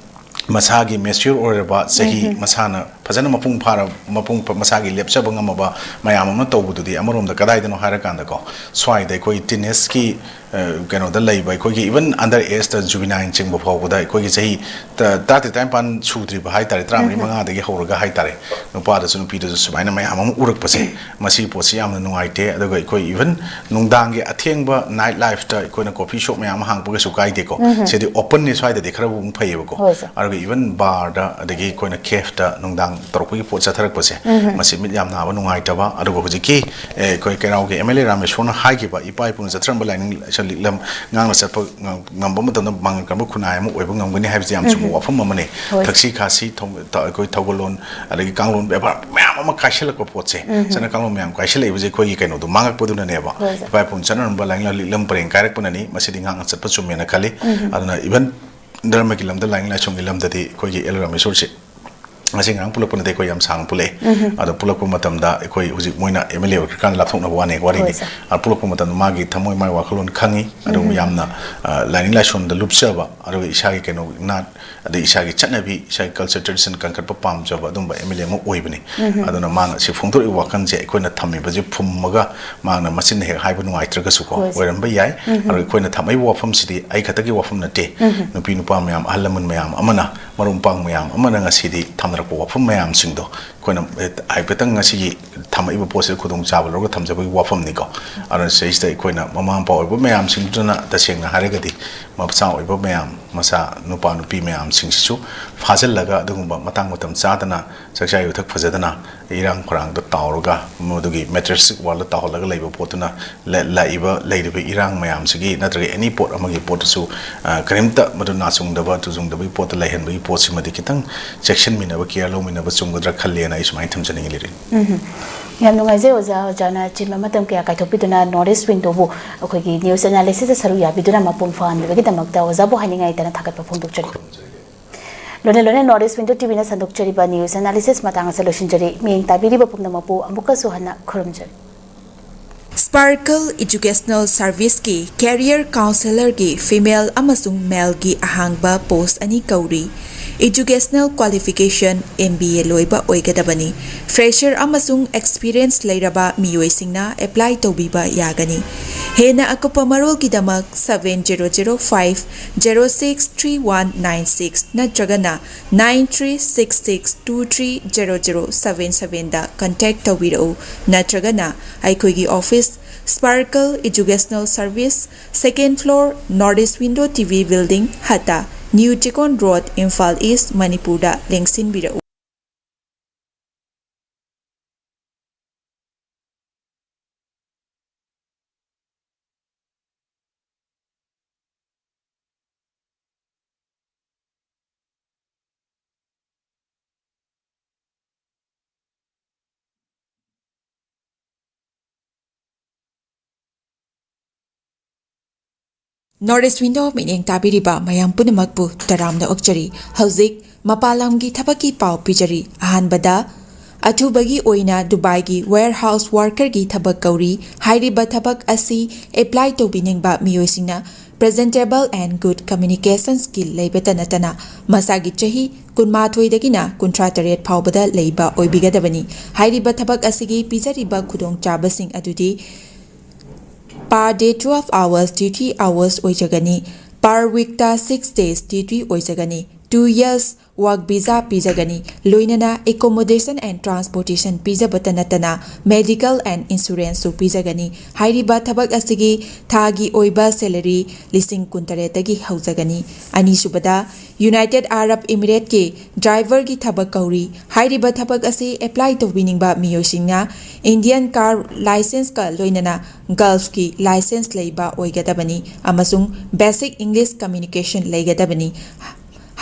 ꯃꯁꯥꯒꯤ mature ꯑꯣꯏꯔꯕ ꯆꯍꯤ, ꯃꯁꯥꯅ ꯐꯖꯅ ꯃꯄꯨꯡ ꯐꯥꯔ-, ꯃꯄꯨꯡ ꯐ-, ꯃꯁꯥꯒꯤ ꯂꯦꯞꯆꯕ ꯉꯝꯃꯕ ꯃꯌꯥꯝ ꯑꯃ ꯇꯧꯕꯗꯨꯗꯤ ꯑꯃꯔꯣꯝꯗ ꯀꯗꯥꯏꯗꯅꯣ ꯍꯥꯏꯔꯀꯥꯟꯗꯀꯣ, ꯁ꯭ꯋꯥꯏꯗ ꯑꯩꯈꯣꯏ teenageꯀꯤ, ꯑ, ꯀꯩꯅꯣꯗ ꯂꯩꯕ ꯑꯩꯈꯣꯏꯒꯤ even under ageꯇ juvenile ꯆꯤꯡꯕ ꯐꯥꯎꯕꯗ ꯑꯩꯈꯣꯏꯒꯤ ꯆꯍꯤ ꯇ-, ꯇꯔꯥꯇꯔꯦꯠ, ꯇꯔꯥꯅꯤꯄꯥꯟ ꯁꯨꯗ꯭ꯔꯤꯕ ꯍꯥꯏ ꯇꯥꯔꯦ, ꯇꯔꯥꯃꯔꯤ, ꯃꯉꯥꯗꯒꯤ ꯍꯧꯔꯒ ꯍꯥꯏ ꯇꯥꯔꯦ, ꯅꯨꯄꯥꯗꯁꯨ ꯅꯨꯄꯤꯗꯁꯨ ꯁꯨꯃꯥꯏꯅ ꯃꯌꯥꯝ ꯑꯃ ꯎꯔꯛꯄꯁꯦ, ꯃꯁꯤꯒꯤ ꯄꯣꯠꯁꯤ ꯌꯥꯝꯅ ꯅꯨꯡꯉꯥꯏꯇꯦ꯫ ꯑꯗꯨꯒ ꯑꯩꯈꯣꯏ even ꯅꯨꯡꯗꯥꯡꯒꯤ ꯑꯊꯦꯡꯕ night lifeꯇ ꯑꯩꯈꯣꯏꯅ coffee shop ꯃꯌꯥꯝ ꯑꯃ ꯍꯥꯡꯕ ꯀꯩꯁꯨ ꯀꯥꯏꯗꯦꯀꯣ꯫ ꯁꯤꯗꯤ openꯅꯤ, ꯁ꯭ꯋꯥꯏꯗꯗꯤ ꯈꯔꯕꯨ ꯑꯃꯨꯛ ꯐꯩꯌꯦꯕꯀꯣ꯫ ꯍꯣꯏ, sir꯫ ꯑꯗꯨꯒ even barꯗ, ꯑꯗꯒꯤ ꯑꯩꯈꯣꯏꯅ cafeꯇ ꯅꯨꯡꯗꯥꯡ ꯇꯧꯔꯛꯄꯒꯤ ꯄꯣꯠ ꯆꯠꯊꯔꯛꯄꯁꯦ, ꯃꯁꯤ ꯃꯤꯠ ꯌꯥꯝ ꯅꯥꯕ ꯅꯨꯡꯉꯥꯏꯇꯕ꯫ ꯑꯗꯨꯒ ꯍꯧꯖꯤꯛꯀꯤ, ꯑꯦ, ꯑꯩꯈꯣꯏ ꯀꯩꯔꯥꯎꯒꯤ MLA ꯔꯥꯃꯦꯁꯣꯔꯅ ꯍꯥꯏꯈꯤꯕ, "ꯏꯄꯥ ꯏꯄꯨꯅ ꯆꯠꯊꯔꯝꯕ ꯂꯥꯏꯅꯤꯡ ꯂꯥꯏꯁꯣꯟ ꯂꯤꯛꯂꯝ ꯉꯥꯛꯅ ꯆꯠꯄ ꯉꯝ-, ꯉꯝꯕ ꯃꯇꯝꯗ ꯃꯥꯡꯖꯤꯜ ꯀꯟꯕ ꯈꯨꯟꯅꯥꯏ ꯑꯃ ꯑꯣꯏꯕ ꯉꯝꯒꯅꯤ" ꯍꯥꯏꯕꯁꯤ ꯌꯥꯝ ꯆꯨꯝꯕ ꯋꯥꯐꯝ ꯑꯃꯅꯤ꯫ ꯍꯣꯏ꯫ ꯊꯛꯁꯤ ꯈꯥꯁꯤ, ꯊꯧ-, ꯊ-, ꯑꯩꯈꯣꯏ ꯊꯧꯒꯜꯂꯣꯟ, ꯑꯗꯒꯤ ꯀꯥꯡꯂꯣꯟ ꯕꯦꯕꯥꯔ ꯃꯌꯥꯝ ꯑꯃ ꯀꯥꯏꯁꯜꯂꯛꯄ ꯄꯣꯠꯁꯦ, ꯆꯠꯅ ꯀꯥꯡꯂꯣꯟ ꯃꯌꯥꯝ ꯀꯥꯏꯁꯜꯂꯛꯏꯕꯁꯦ ꯑꯩꯈꯣꯏꯒꯤ ꯀꯩꯅꯣꯗꯣ ꯃꯥꯡꯉꯛꯄꯗꯨꯅꯅꯦꯕ꯫ ꯍꯣꯏ, sir꯫ ꯏꯄꯥ ꯏꯄꯨꯅ ꯆꯠꯅꯔꯝꯕ ꯂꯥꯏꯅꯤꯡ ꯂꯤꯛꯂꯝ ꯄꯔꯦꯡ ꯀꯥꯏꯔꯛꯄꯅꯅꯤ꯫ ꯃꯁꯤꯗꯤ ꯉꯥꯛꯅ ꯆꯠꯄ ꯆꯨꯝꯃꯦꯅ ꯈꯜꯂꯤ꯫ ꯑꯗꯨꯅ even ꯙꯔꯃꯒꯤ ꯂꯝꯗ, ꯂꯥꯏꯅꯤꯡ ꯂꯥꯏꯁꯣꯟꯒꯤ ꯂꯝꯗꯗꯤ ꯑꯩꯈꯣꯏꯒꯤ ꯑꯦꯜ ꯔꯥꯃꯦꯁꯣꯔꯁꯦ ꯉꯁꯤ ꯉꯔꯥꯡ ꯄꯨꯜꯂꯛꯄ ꯅꯠꯇꯦ, ꯑꯩꯈꯣꯏ ꯌꯥꯝ ꯁꯥꯡꯅ ꯄꯨꯜꯂꯛꯑꯦ꯫ ꯑꯗꯣ ꯄꯨꯜꯂꯛꯄ ꯃꯇꯝꯗ ꯑꯩꯈꯣꯏ ꯍꯧꯖꯤꯛ ꯃꯣꯏꯅ ꯑꯦꯝ ꯑꯦꯜ ꯑꯦ ꯑꯣꯏꯈ꯭ꯔꯀꯥꯟꯗ ꯂꯥꯞꯊꯣꯛꯅꯕ ꯋꯥꯅꯤ, ꯋꯥꯔꯤꯅꯤ꯫ ꯍꯣꯏ, ꯁꯥꯔ꯫ ꯑ, ꯄꯨꯜꯂꯛꯄ ꯃꯇꯝꯗ ꯃꯥꯒꯤ ꯊꯃꯣꯏ, ꯃꯥꯒꯤ ꯋꯥꯈꯜꯂꯣꯟ ꯈꯪꯉꯤ꯫ ꯑꯗꯨꯒ ꯌꯥꯝꯅ, ꯑ, ꯂꯥꯏꯅꯤꯡ ꯂꯥꯏꯁꯣꯟꯗ ꯂꯨꯞꯆꯕ, ꯑꯗꯨꯒ ꯏꯁꯥꯒꯤ ꯀꯩꯅꯣ, ꯅꯥꯠ, ꯑꯗꯩ ꯏꯁꯥꯒꯤ ꯆꯠꯅꯕꯤ, ꯏꯁꯥꯒꯤ culture tradition ꯀꯟꯈꯠꯄ ꯄꯥꯝꯖꯕ ꯑꯗꯨꯝꯕ ꯑꯦꯝ ꯑꯦꯜ ꯑꯦ ꯑꯃ ꯑꯣꯏꯕꯅꯤ꯫ ꯑꯗꯨꯅ ꯃꯥꯅ ꯁꯤ ꯐꯣꯡꯗꯣꯔꯛꯏꯕ ꯋꯥꯈꯜꯁꯦ ꯑꯩꯈꯣꯏꯅ ꯊꯝꯃꯤꯕꯁꯦ ꯐꯨꯝꯃꯒ ꯃꯥꯅ ꯃꯆꯤꯟꯅ ꯍꯦꯛ ꯍꯥꯏꯕ ꯅꯨꯡꯉꯥꯏꯇ꯭ꯔꯒꯁꯨꯀꯣ, ꯍꯣꯏ, ꯁꯥꯔ꯫ ꯑꯣꯏꯔꯝꯕ ꯌꯥꯏ꯫ ꯑꯗꯣ ꯑꯩꯈꯣꯏꯅ ꯊꯝꯃꯛꯏꯕ ꯋꯥꯐꯝꯁꯤꯗꯤ ꯑꯩ ꯈꯛꯇꯒꯤ ꯋꯥꯐꯝ ꯅꯠꯇꯦ꯫ ꯅꯨꯄꯤ ꯅꯨꯄꯥ ꯃꯌꯥꯝ, ꯑꯍꯜ ꯂꯃꯟ ꯃꯌꯥꯝ ꯑꯃꯅ, ꯃꯔꯨꯞ ꯃꯄꯥꯡ ꯃꯌꯥꯝ ꯑꯃꯅ ꯉꯁꯤꯗꯤ ꯊꯝꯅꯔꯛꯄ ꯋꯥꯐꯝ ꯃꯌꯥꯝꯁꯤꯡꯗꯣ ꯑꯩꯈꯣꯏꯅ, ꯑꯦ, ꯍꯥꯏꯐꯦꯠꯇꯪ ꯉꯁꯤꯒꯤ ꯊꯝꯃꯛꯏꯕ ꯄꯣꯠꯁꯤꯗ ꯈꯨꯗꯣꯡꯆꯥꯕ ꯂꯧꯔꯒ ꯊꯝꯖꯕꯒꯤ ꯋꯥꯐꯝꯅꯤꯀꯣ꯫ ꯑꯗꯨꯅ ꯁꯤꯗꯩꯁꯤꯗ ꯑꯩꯈꯣꯏꯅ ꯃꯃꯥ ꯃꯄꯥ ꯑꯣꯏꯕ ꯃꯌꯥꯝꯁꯤꯡꯗꯨꯅ ꯇꯁꯦꯡꯅ ꯍꯥꯏꯔꯒꯗꯤ ꯃꯆꯥ ꯑꯣꯏꯕ ꯃꯌꯥꯝ, ꯃꯆꯥ ꯅꯨꯄꯥ ꯅꯨꯄꯤ ꯃꯌꯥꯝꯁꯤꯡꯁꯤꯁꯨ ꯐꯥꯖꯤꯜꯂꯒ ꯑꯗꯨꯒꯨꯝꯕ ꯃꯇꯥꯡ ꯃꯇꯝ ꯆꯥꯗꯅ ꯆꯥꯛꯆꯥ ꯌꯨꯊꯛ ꯐꯖꯗꯅ ꯏꯔꯥꯡ ꯐꯔꯥꯡꯗ ꯇꯥꯎꯔꯒ ꯃꯗꯨꯒꯤ materialistic world ꯇꯥꯎꯍꯜꯂꯒ ꯂꯩꯕ ꯄꯣꯠꯇꯨꯅ ꯂ-, ꯂꯥꯛꯏꯕ, ꯂꯩꯔꯤꯕ ꯏꯔꯥꯡ ꯃꯌꯥꯝꯁꯤꯒꯤ ꯅꯠꯇ꯭ꯔꯒ any ꯄꯣꯠ ꯑꯃꯒꯤ ꯄꯣꯠꯇꯁꯨ, ꯑ, ꯀꯔꯤꯝꯇ ꯃꯗꯨ ꯅꯥꯆꯨꯡꯗꯕ, ꯇꯨꯖꯨꯡꯗꯕꯒꯤ ꯄꯣꯠꯇ ꯂꯩꯍꯟꯕꯒꯤ ꯄꯣꯠꯁꯤꯃꯗꯤ ꯈꯤꯇꯪ ꯆꯦꯛꯁꯤꯟꯃꯤꯟꯅꯕ, care ꯂꯧꯃꯤꯟꯅꯕ ꯆꯨꯝꯒꯗ꯭ꯔꯥ ꯈꯜꯂꯦꯅ ꯑꯩ ꯁꯨꯃꯥꯏꯅ ꯊꯝꯖꯅꯤꯡꯉꯤ, ꯂꯤꯔꯤꯟ꯫ ꯎꯝ꯫ ꯌꯥꯝ ꯅꯨꯡꯉꯥꯏꯖꯩ ꯑꯣꯖꯥ, ꯑꯣꯖꯥꯅ ꯑꯆꯤꯟꯕ ꯃꯇꯝ ꯀꯌꯥ ꯀꯥꯏꯊꯣꯛꯄꯤꯗꯨꯅ North East Window ꯕꯨ ꯑꯩꯈꯣꯏꯒꯤ news analysis ꯇ ꯁꯔꯨꯛ ꯌꯥꯕꯤꯗꯨꯅ ꯃꯄꯨꯡ ꯐꯥꯍꯟꯕꯤꯕꯒꯤꯗꯃꯛꯇ ꯑꯣꯖꯥꯕꯨ ꯍꯥꯏꯅꯤꯡꯉꯥꯏ ꯂꯩꯇꯅ ꯊꯥꯒꯠꯄ ꯐꯣꯡꯗꯣꯛꯆꯔꯤ꯫ ꯂꯣꯏꯅ ꯂꯣꯏꯅ North East Window T V ꯅ ꯁꯟꯗꯣꯛꯆꯔꯤꯕ news analysis ꯃꯇꯥꯡ ꯑꯁꯤꯗ ꯂꯣꯏꯁꯤꯟꯖꯔꯤ꯫ ꯃꯤꯠꯌꯦꯡ ꯇꯥꯕꯤꯔꯤꯕ ꯄꯨꯝꯅꯃꯛꯄꯨ ꯑꯃꯨꯛꯀꯁꯨ ꯍꯟꯅ ꯈꯨꯔꯨꯝꯖꯔꯤ꯫ Sparkle Educational Service ꯀꯤ career counsellor ꯒꯤ female ꯑꯃꯁꯨꯡ male ꯒꯤ ꯑꯍꯥꯡꯕ post ꯑꯅꯤ ꯀꯧꯔꯤ꯫ Educational qualification M B A ꯂꯣꯏꯕ ꯑꯣꯏꯒꯗꯕꯅꯤ꯫ Fresher ꯑꯃꯁꯨꯡ experience ꯂꯩꯔꯕ ꯃꯤꯑꯣꯏꯁꯤꯡꯅ apply ꯇꯧꯕꯤꯕ ꯌꯥꯒꯅꯤ꯫ ꯍꯦꯟꯅ ꯑꯀꯨꯞꯄ ꯃꯔꯣꯜꯒꯤꯗꯃꯛ seven zero zero five zero six three one nine six ꯅꯠꯇ꯭ꯔꯒꯅ nine three six six two three zero zero seven seven ꯗ contact ꯇꯧꯕꯤꯔꯛꯎ, ꯅꯠꯇ꯭ꯔꯒꯅ ꯑꯩꯈꯣꯏꯒꯤ office, Sparkle Educational Service, second floor, North East Window T V Building, ꯍꯠꯇ, New Chekon Road, Imphal East, ꯃꯅꯤꯄꯨꯔꯗ ꯂꯦꯡꯁꯤꯟꯕꯤꯔꯛꯎ꯫ North East Window ꯃꯤꯠꯌꯦꯡ ꯇꯥꯕꯤꯔꯤꯕ ꯃꯌꯥꯝ ꯄꯨꯝꯅꯃꯛꯄꯨ ꯇꯔꯥꯝꯅ ꯑꯣꯛꯆꯔꯤ꯫ ꯍꯧꯖꯤꯛ ꯃꯄꯥꯟ ꯂꯝꯒꯤ ꯊꯕꯛꯀꯤ ꯄꯥꯎ ꯄꯤꯖꯔꯤ꯫ ꯑꯍꯥꯟꯕꯗ, ꯑꯊꯨꯕꯒꯤ ꯑꯣꯏꯅ ꯗꯨꯕꯥꯏꯒꯤ warehouse workerꯒꯤ ꯊꯕꯛ ꯀꯧꯔꯤ꯫ ꯍꯥꯏꯔꯤꯕ ꯊꯕꯛ ꯑꯁꯤ apply ꯇꯧꯕꯤꯅꯤꯡꯕ ꯃꯤꯑꯣꯏꯁꯤꯡꯅ presentable and good communication skill ꯂꯩꯕꯇ ꯅꯠꯇꯅ ꯃꯁꯥꯒꯤ ꯆꯍꯤ ꯀꯨꯟꯃꯥꯊꯣꯏꯗꯒꯤꯅ ꯀꯨꯟꯊ꯭ꯔꯥ ꯇꯔꯦꯠ ꯐꯥꯎꯕꯗ ꯂꯩꯕ ꯑꯣꯏꯕꯤꯒꯗꯕꯅꯤ꯫ ꯍꯥꯏꯔꯤꯕ ꯊꯕꯛ ꯑꯁꯤꯒꯤ ꯄꯤꯖꯔꯤꯕ ꯈꯨꯗꯣꯡꯆꯥꯕꯁꯤꯡ ꯑꯗꯨꯗꯤ per day twelve hours duty hours ꯑꯣꯏꯖꯒꯅꯤ꯫ Per weekꯇ six days duty ꯑꯣꯏꯖꯒꯅꯤ꯫ Two years work visa ꯄꯤꯖꯒꯅꯤ꯫ ꯂꯣꯏꯅꯅ accommodation and transportation ꯄꯤꯖꯕꯇ ꯅꯠꯇꯅ medical and insuranceꯁꯨ ꯄꯤꯖꯒꯅꯤ꯫ ꯍꯥꯏꯔꯤꯕ ꯊꯕꯛ ꯑꯁꯤꯒꯤ ꯊꯥꯒꯤ ꯑꯣꯏꯕ salary ꯂꯤꯁꯤꯡ ꯀꯨꯟꯇꯔꯦꯠꯇꯒꯤ ꯍꯧꯖꯒꯅꯤ꯫ ꯑꯅꯤꯁꯨꯕꯗ, United Arab Emirateꯀꯤ driverꯒꯤ ꯊꯕꯛ ꯀꯧꯔꯤ꯫ ꯍꯥꯏꯔꯤꯕ ꯊꯕꯛ ꯑꯁꯤ apply ꯇꯧꯕꯤꯅꯤꯡꯕ ꯃꯤꯑꯣꯏꯁꯤꯡꯅ Indian car licenceꯀ ꯂꯣꯏꯅꯅ Gulfꯀꯤ license ꯂꯩꯕ ꯑꯣꯏꯒꯗꯕꯅꯤ ꯑꯃꯁꯨꯡ basic English communication ꯂꯩꯒꯗꯕꯅꯤ꯫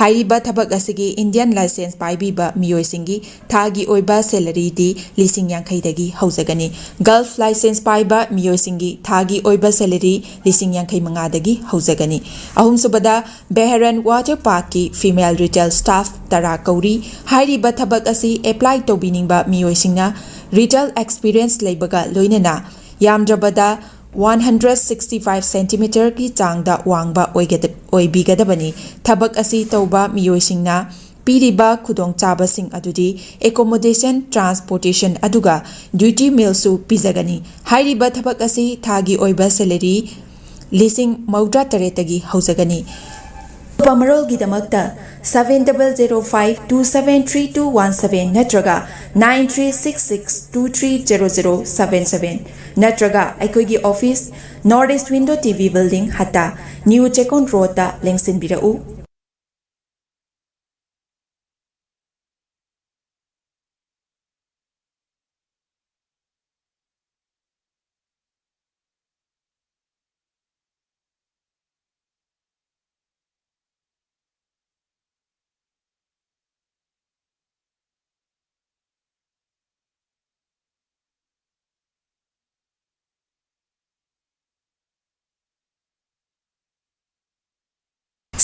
ꯍꯥꯏꯔꯤꯕ ꯊꯕꯛ ꯑꯁꯤꯒꯤ Indian license ꯄꯥꯏꯕꯤꯕ ꯃꯤꯑꯣꯏꯁꯤꯡꯒꯤ ꯊꯥꯒꯤ ꯑꯣꯏꯕ salaryꯗꯤ ꯂꯤꯁꯤꯡ ꯌꯥꯡꯈꯩꯗꯒꯤ ꯍꯧꯖꯒꯅꯤ꯫ Gulf license ꯄꯥꯏꯕ ꯃꯤꯑꯣꯏꯁꯤꯡꯒꯤ ꯊꯥꯒꯤ ꯑꯣꯏꯕ salary ꯂꯤꯁꯤꯡ ꯌꯥꯡꯈꯩ ꯃꯉꯥꯗꯒꯤ ꯍꯧꯖꯒꯅꯤ꯫ ꯑꯍꯨꯝꯁꯨꯕꯗ, Bahrain water parkꯀꯤ female retail staff ꯇꯔꯥ ꯀꯧꯔꯤ꯫ ꯍꯥꯏꯔꯤꯕ ꯊꯕꯛ ꯑꯁꯤ apply ꯇꯧꯕꯤꯅꯤꯡꯕ ꯃꯤꯑꯣꯏꯁꯤꯡꯅ retail experience ꯂꯩꯕꯒ ꯂꯣꯏꯅꯅ ꯌꯥꯝꯗ꯭ꯔꯕꯗ one hundred sixty five centimeterꯒꯤ ꯆꯥꯡꯗ ꯋꯥꯡꯕ ꯑꯣꯏꯒꯗ-, ꯑꯣꯏꯕꯤꯒꯗꯕꯅꯤ꯫ ꯊꯕꯛ ꯑꯁꯤ ꯇꯧꯕ ꯃꯤꯑꯣꯏꯁꯤꯡꯅ ꯄꯤꯔꯤꯕ ꯈꯨꯗꯣꯡꯆꯥꯕꯁꯤꯡ ꯑꯗꯨꯗꯤ accommodation, transportation ꯑꯗꯨꯒ duty mealꯁꯨ ꯄꯤꯖꯒꯅꯤ꯫ ꯍꯥꯏꯔꯤꯕ ꯊꯕꯛ ꯑꯁꯤ ꯊꯥꯒꯤ ꯑꯣꯏꯕ salary ꯂꯤꯁꯤꯡ ꯃꯧꯗ꯭ꯔꯥ ꯇꯔꯦꯠꯇꯒꯤ ꯍꯧꯖꯒꯅꯤ꯫ ꯑꯀꯨꯞꯄ ꯃꯔꯣꯜꯒꯤꯗꯃꯛꯇ seven double zero five two seven three two one seven ꯅꯠꯇ꯭ꯔꯒ nine three six six two three zero zero seven seven ꯅꯠꯇ꯭ꯔꯒ ꯑꯩꯈꯣꯏꯒꯤ office, North East Window TV Building, ꯍꯠꯇꯥ, New Chekon Roadꯇ ꯂꯦꯡꯁꯤꯟꯕꯤꯔꯛꯎ꯫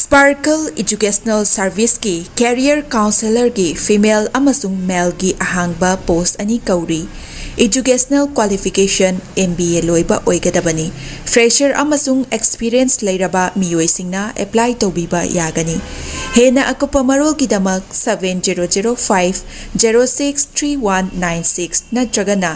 Sparkle Educational Serviceꯀꯤ Career Counselorꯒꯤ female ꯑꯃꯁꯨꯡ maleꯒꯤ ꯑꯍꯥꯡꯕ post ꯑꯅꯤ ꯀꯧꯔꯤ꯫ Educational qualification M B A ꯂꯣꯏꯕ ꯑꯣꯏꯒꯗꯕꯅꯤ꯫ Fresher ꯑꯃꯁꯨꯡ experience ꯂꯩꯔꯕ ꯃꯤꯑꯣꯏꯁꯤꯡꯅ apply ꯇꯧꯕꯤꯕ ꯌꯥꯒꯅꯤ꯫ ꯍꯦꯟꯅ ꯑꯀꯨꯞꯄ ꯃꯔꯣꯜꯒꯤꯗꯃꯛ seven zero zero five zero six three one nine six ꯅꯠꯇ꯭ꯔꯒꯅ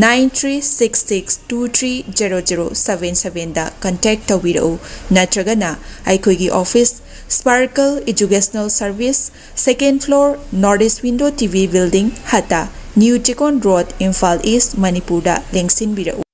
nine three six six two three zero zero seven sevenꯗ contact ꯇꯧꯕꯤꯔꯛꯎ, ꯅꯠꯇ꯭ꯔꯒꯅ ꯑꯩꯈꯣꯏꯒꯤ office, Sparkle Educational Service, second floor, North East Window T V Building, ꯍꯠꯇ, New Chikon Road, Imphal east, ꯃꯅꯤꯄꯨꯔꯗ ꯂꯦꯡꯁꯤꯟꯕꯤꯔꯛꯎ꯫